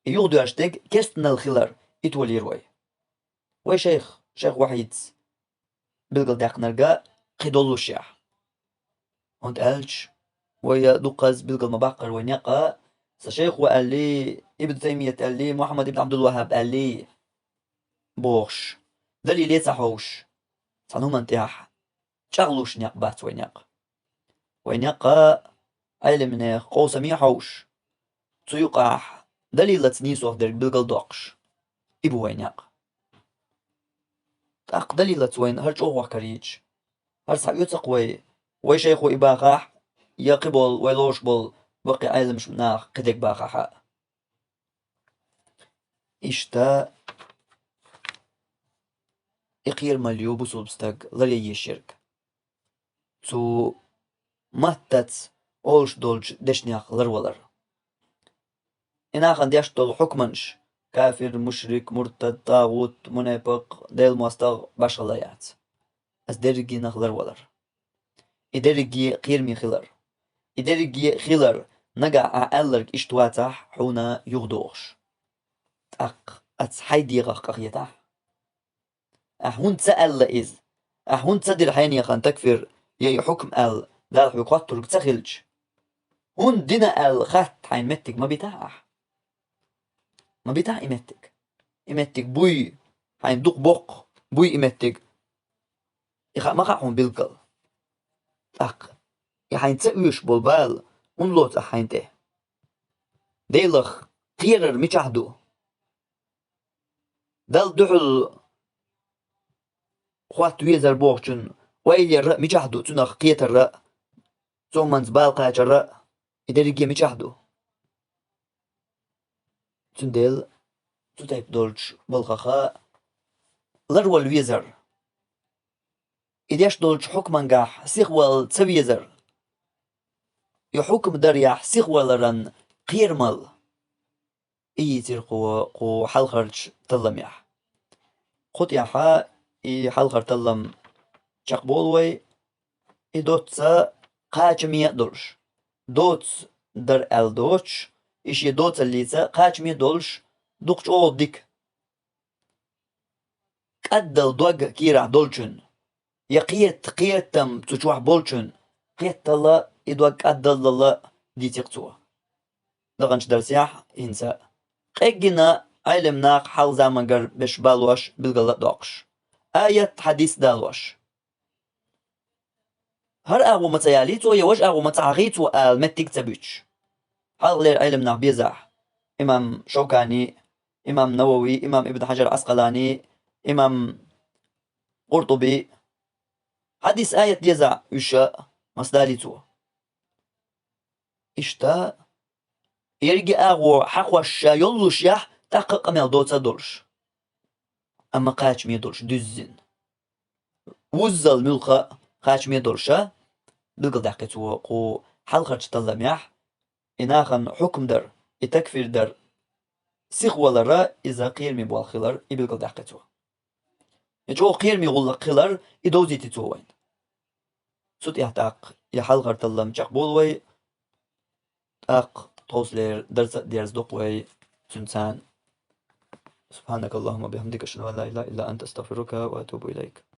и юхадоьжуш дерг керстанал хилар, и толийра вай. Вай шайх, шайх Вахьидс билгалдаьккхинарг кхин доллушехь. ХӀунда аьлча, вай дуккхаза билгал ма-баккхара вай некъа, сан шайх ву аьллий, Ибн Таймият аьллий, Мухьаммад ибн Ӏабдул-ВахӀаб аьллий бохуш, далиле ца хьовш, цхьана хӀуманна тӀехь чӀагӀлуш некъ бац вай некъ. Вай некъ Ӏелимнех къовсаме хьовш, цу юкъахь далилаца нийсох дерг билгалдоккхуш. И бу вайн некъ. ТӀаккха далилаца вайна хӀара чӀогӀа карийча, хӀара схьаоьцу-кх вай, вай шайхо и бахахь, я кхиболу вай лоруш болу баккхий Ӏеламнах кхидерг бахахь а. Иштта и кхерамалла ю бусулба стаг ларъян езаш ерг. Цу маттаца олуш долчу дешнех ларвалар. И нахана деш долу хьукманаш: кафир, мушрик, муртад, тагӀут, мунепакъ, Делан мостагӀа, башхалла яц. Ас дерригенах ларвалар. И дерриге кхераме хилар. И дерриге хилар, нагахь ахь аьлларг иштта вацахь, хьуна юхадогӀуш. ТӀаккха ас хьайн дегӀах къахетахь. Ахь хӀунда ца аьлла иза? Ахь хӀунда ца дира хьенехан такфир, я и хьукм аьлла, Дала хьоьга хоттург ца хилча? ХӀунда дина аьлла хатта хьайн меттиг ма битахь ахь? Ма битахь и меттиг. И меттиг буй, хьайн дукха боккха буй и меттиг. И хаа ма хаьа хьуна билггал. ТӀаккха и хьайн ца оьшуш болу бала хӀунда лоцу ахь хьайн тӀе? Делах кхерар мичахь ду? Далла дуьхьал хотта везар бохучун ойла яр а мичахь ду, цунах кхетар а, цомманца бала кхачар а, и дерриге мичахь ду? Цундела цу тайпа долчу балхаха ларвала везар. И деш долчу хьукмангахь сихвала ца везар. И хьукм дарехь сихваларан кхерамалла. И йийцира кхо, кху хьалхарчу талламехь. Кху тӀехь и хьалхара таллам чекхболу вай, и доцца кхачаме а долуш, доцца дара аьлла доцуш, и шен доцаллица кхачаме а долуш, дукха чӀогӀа дика. КӀаддал дог кийрахь долчун, я кхета кхетам цу чохь болчун, кхетталла и дог кӀаддаллалла дийцира цо. Даханчу дарсехь хӀинца къеггина Ӏелам нах хьалха замангара беш балош билгала а доккхуш, аят, хьадис далош. ХӀара агӀо ма ца ялий цо, я важа агӀо ма ца хьахий цо ала меттиг ца буьтуш. Хьалхалера Ӏелам нах безахь: имам Шовкани, имам Навави, имам Ибн Хьаджар Ӏаскъалани, имам Къуртуби. Хьадис, аят дезахь уьш а, маса далий цо. Иштта, ерриге а агӀо хьахош ша йоллушехь, тӀаккха а къамел доца а долуш. Амма кхачаме а долуш дуьззина. Вуззал муьлхха а кхачаме а долуш а, билгалдаьккхи цо кху хьалхарчу талламехь, и нахана хьукм дар, и такфир дар, сихвалара иза кхераме болх хилар, и билгалдаьккхи цо. И чӀогӀа кхераме гӀуллакх хилар, и довзийти цо вайна. Цу тӀехь тӀаккха я хьалхара таллам чекхболу вай, тӀаккха тховсалера дарца а дерза доккху вай цуьнан царна. سبحانك اللهم وبحمدك، أشهد أن لا إله إلا أنت، أستغفرك وأتوب إليك.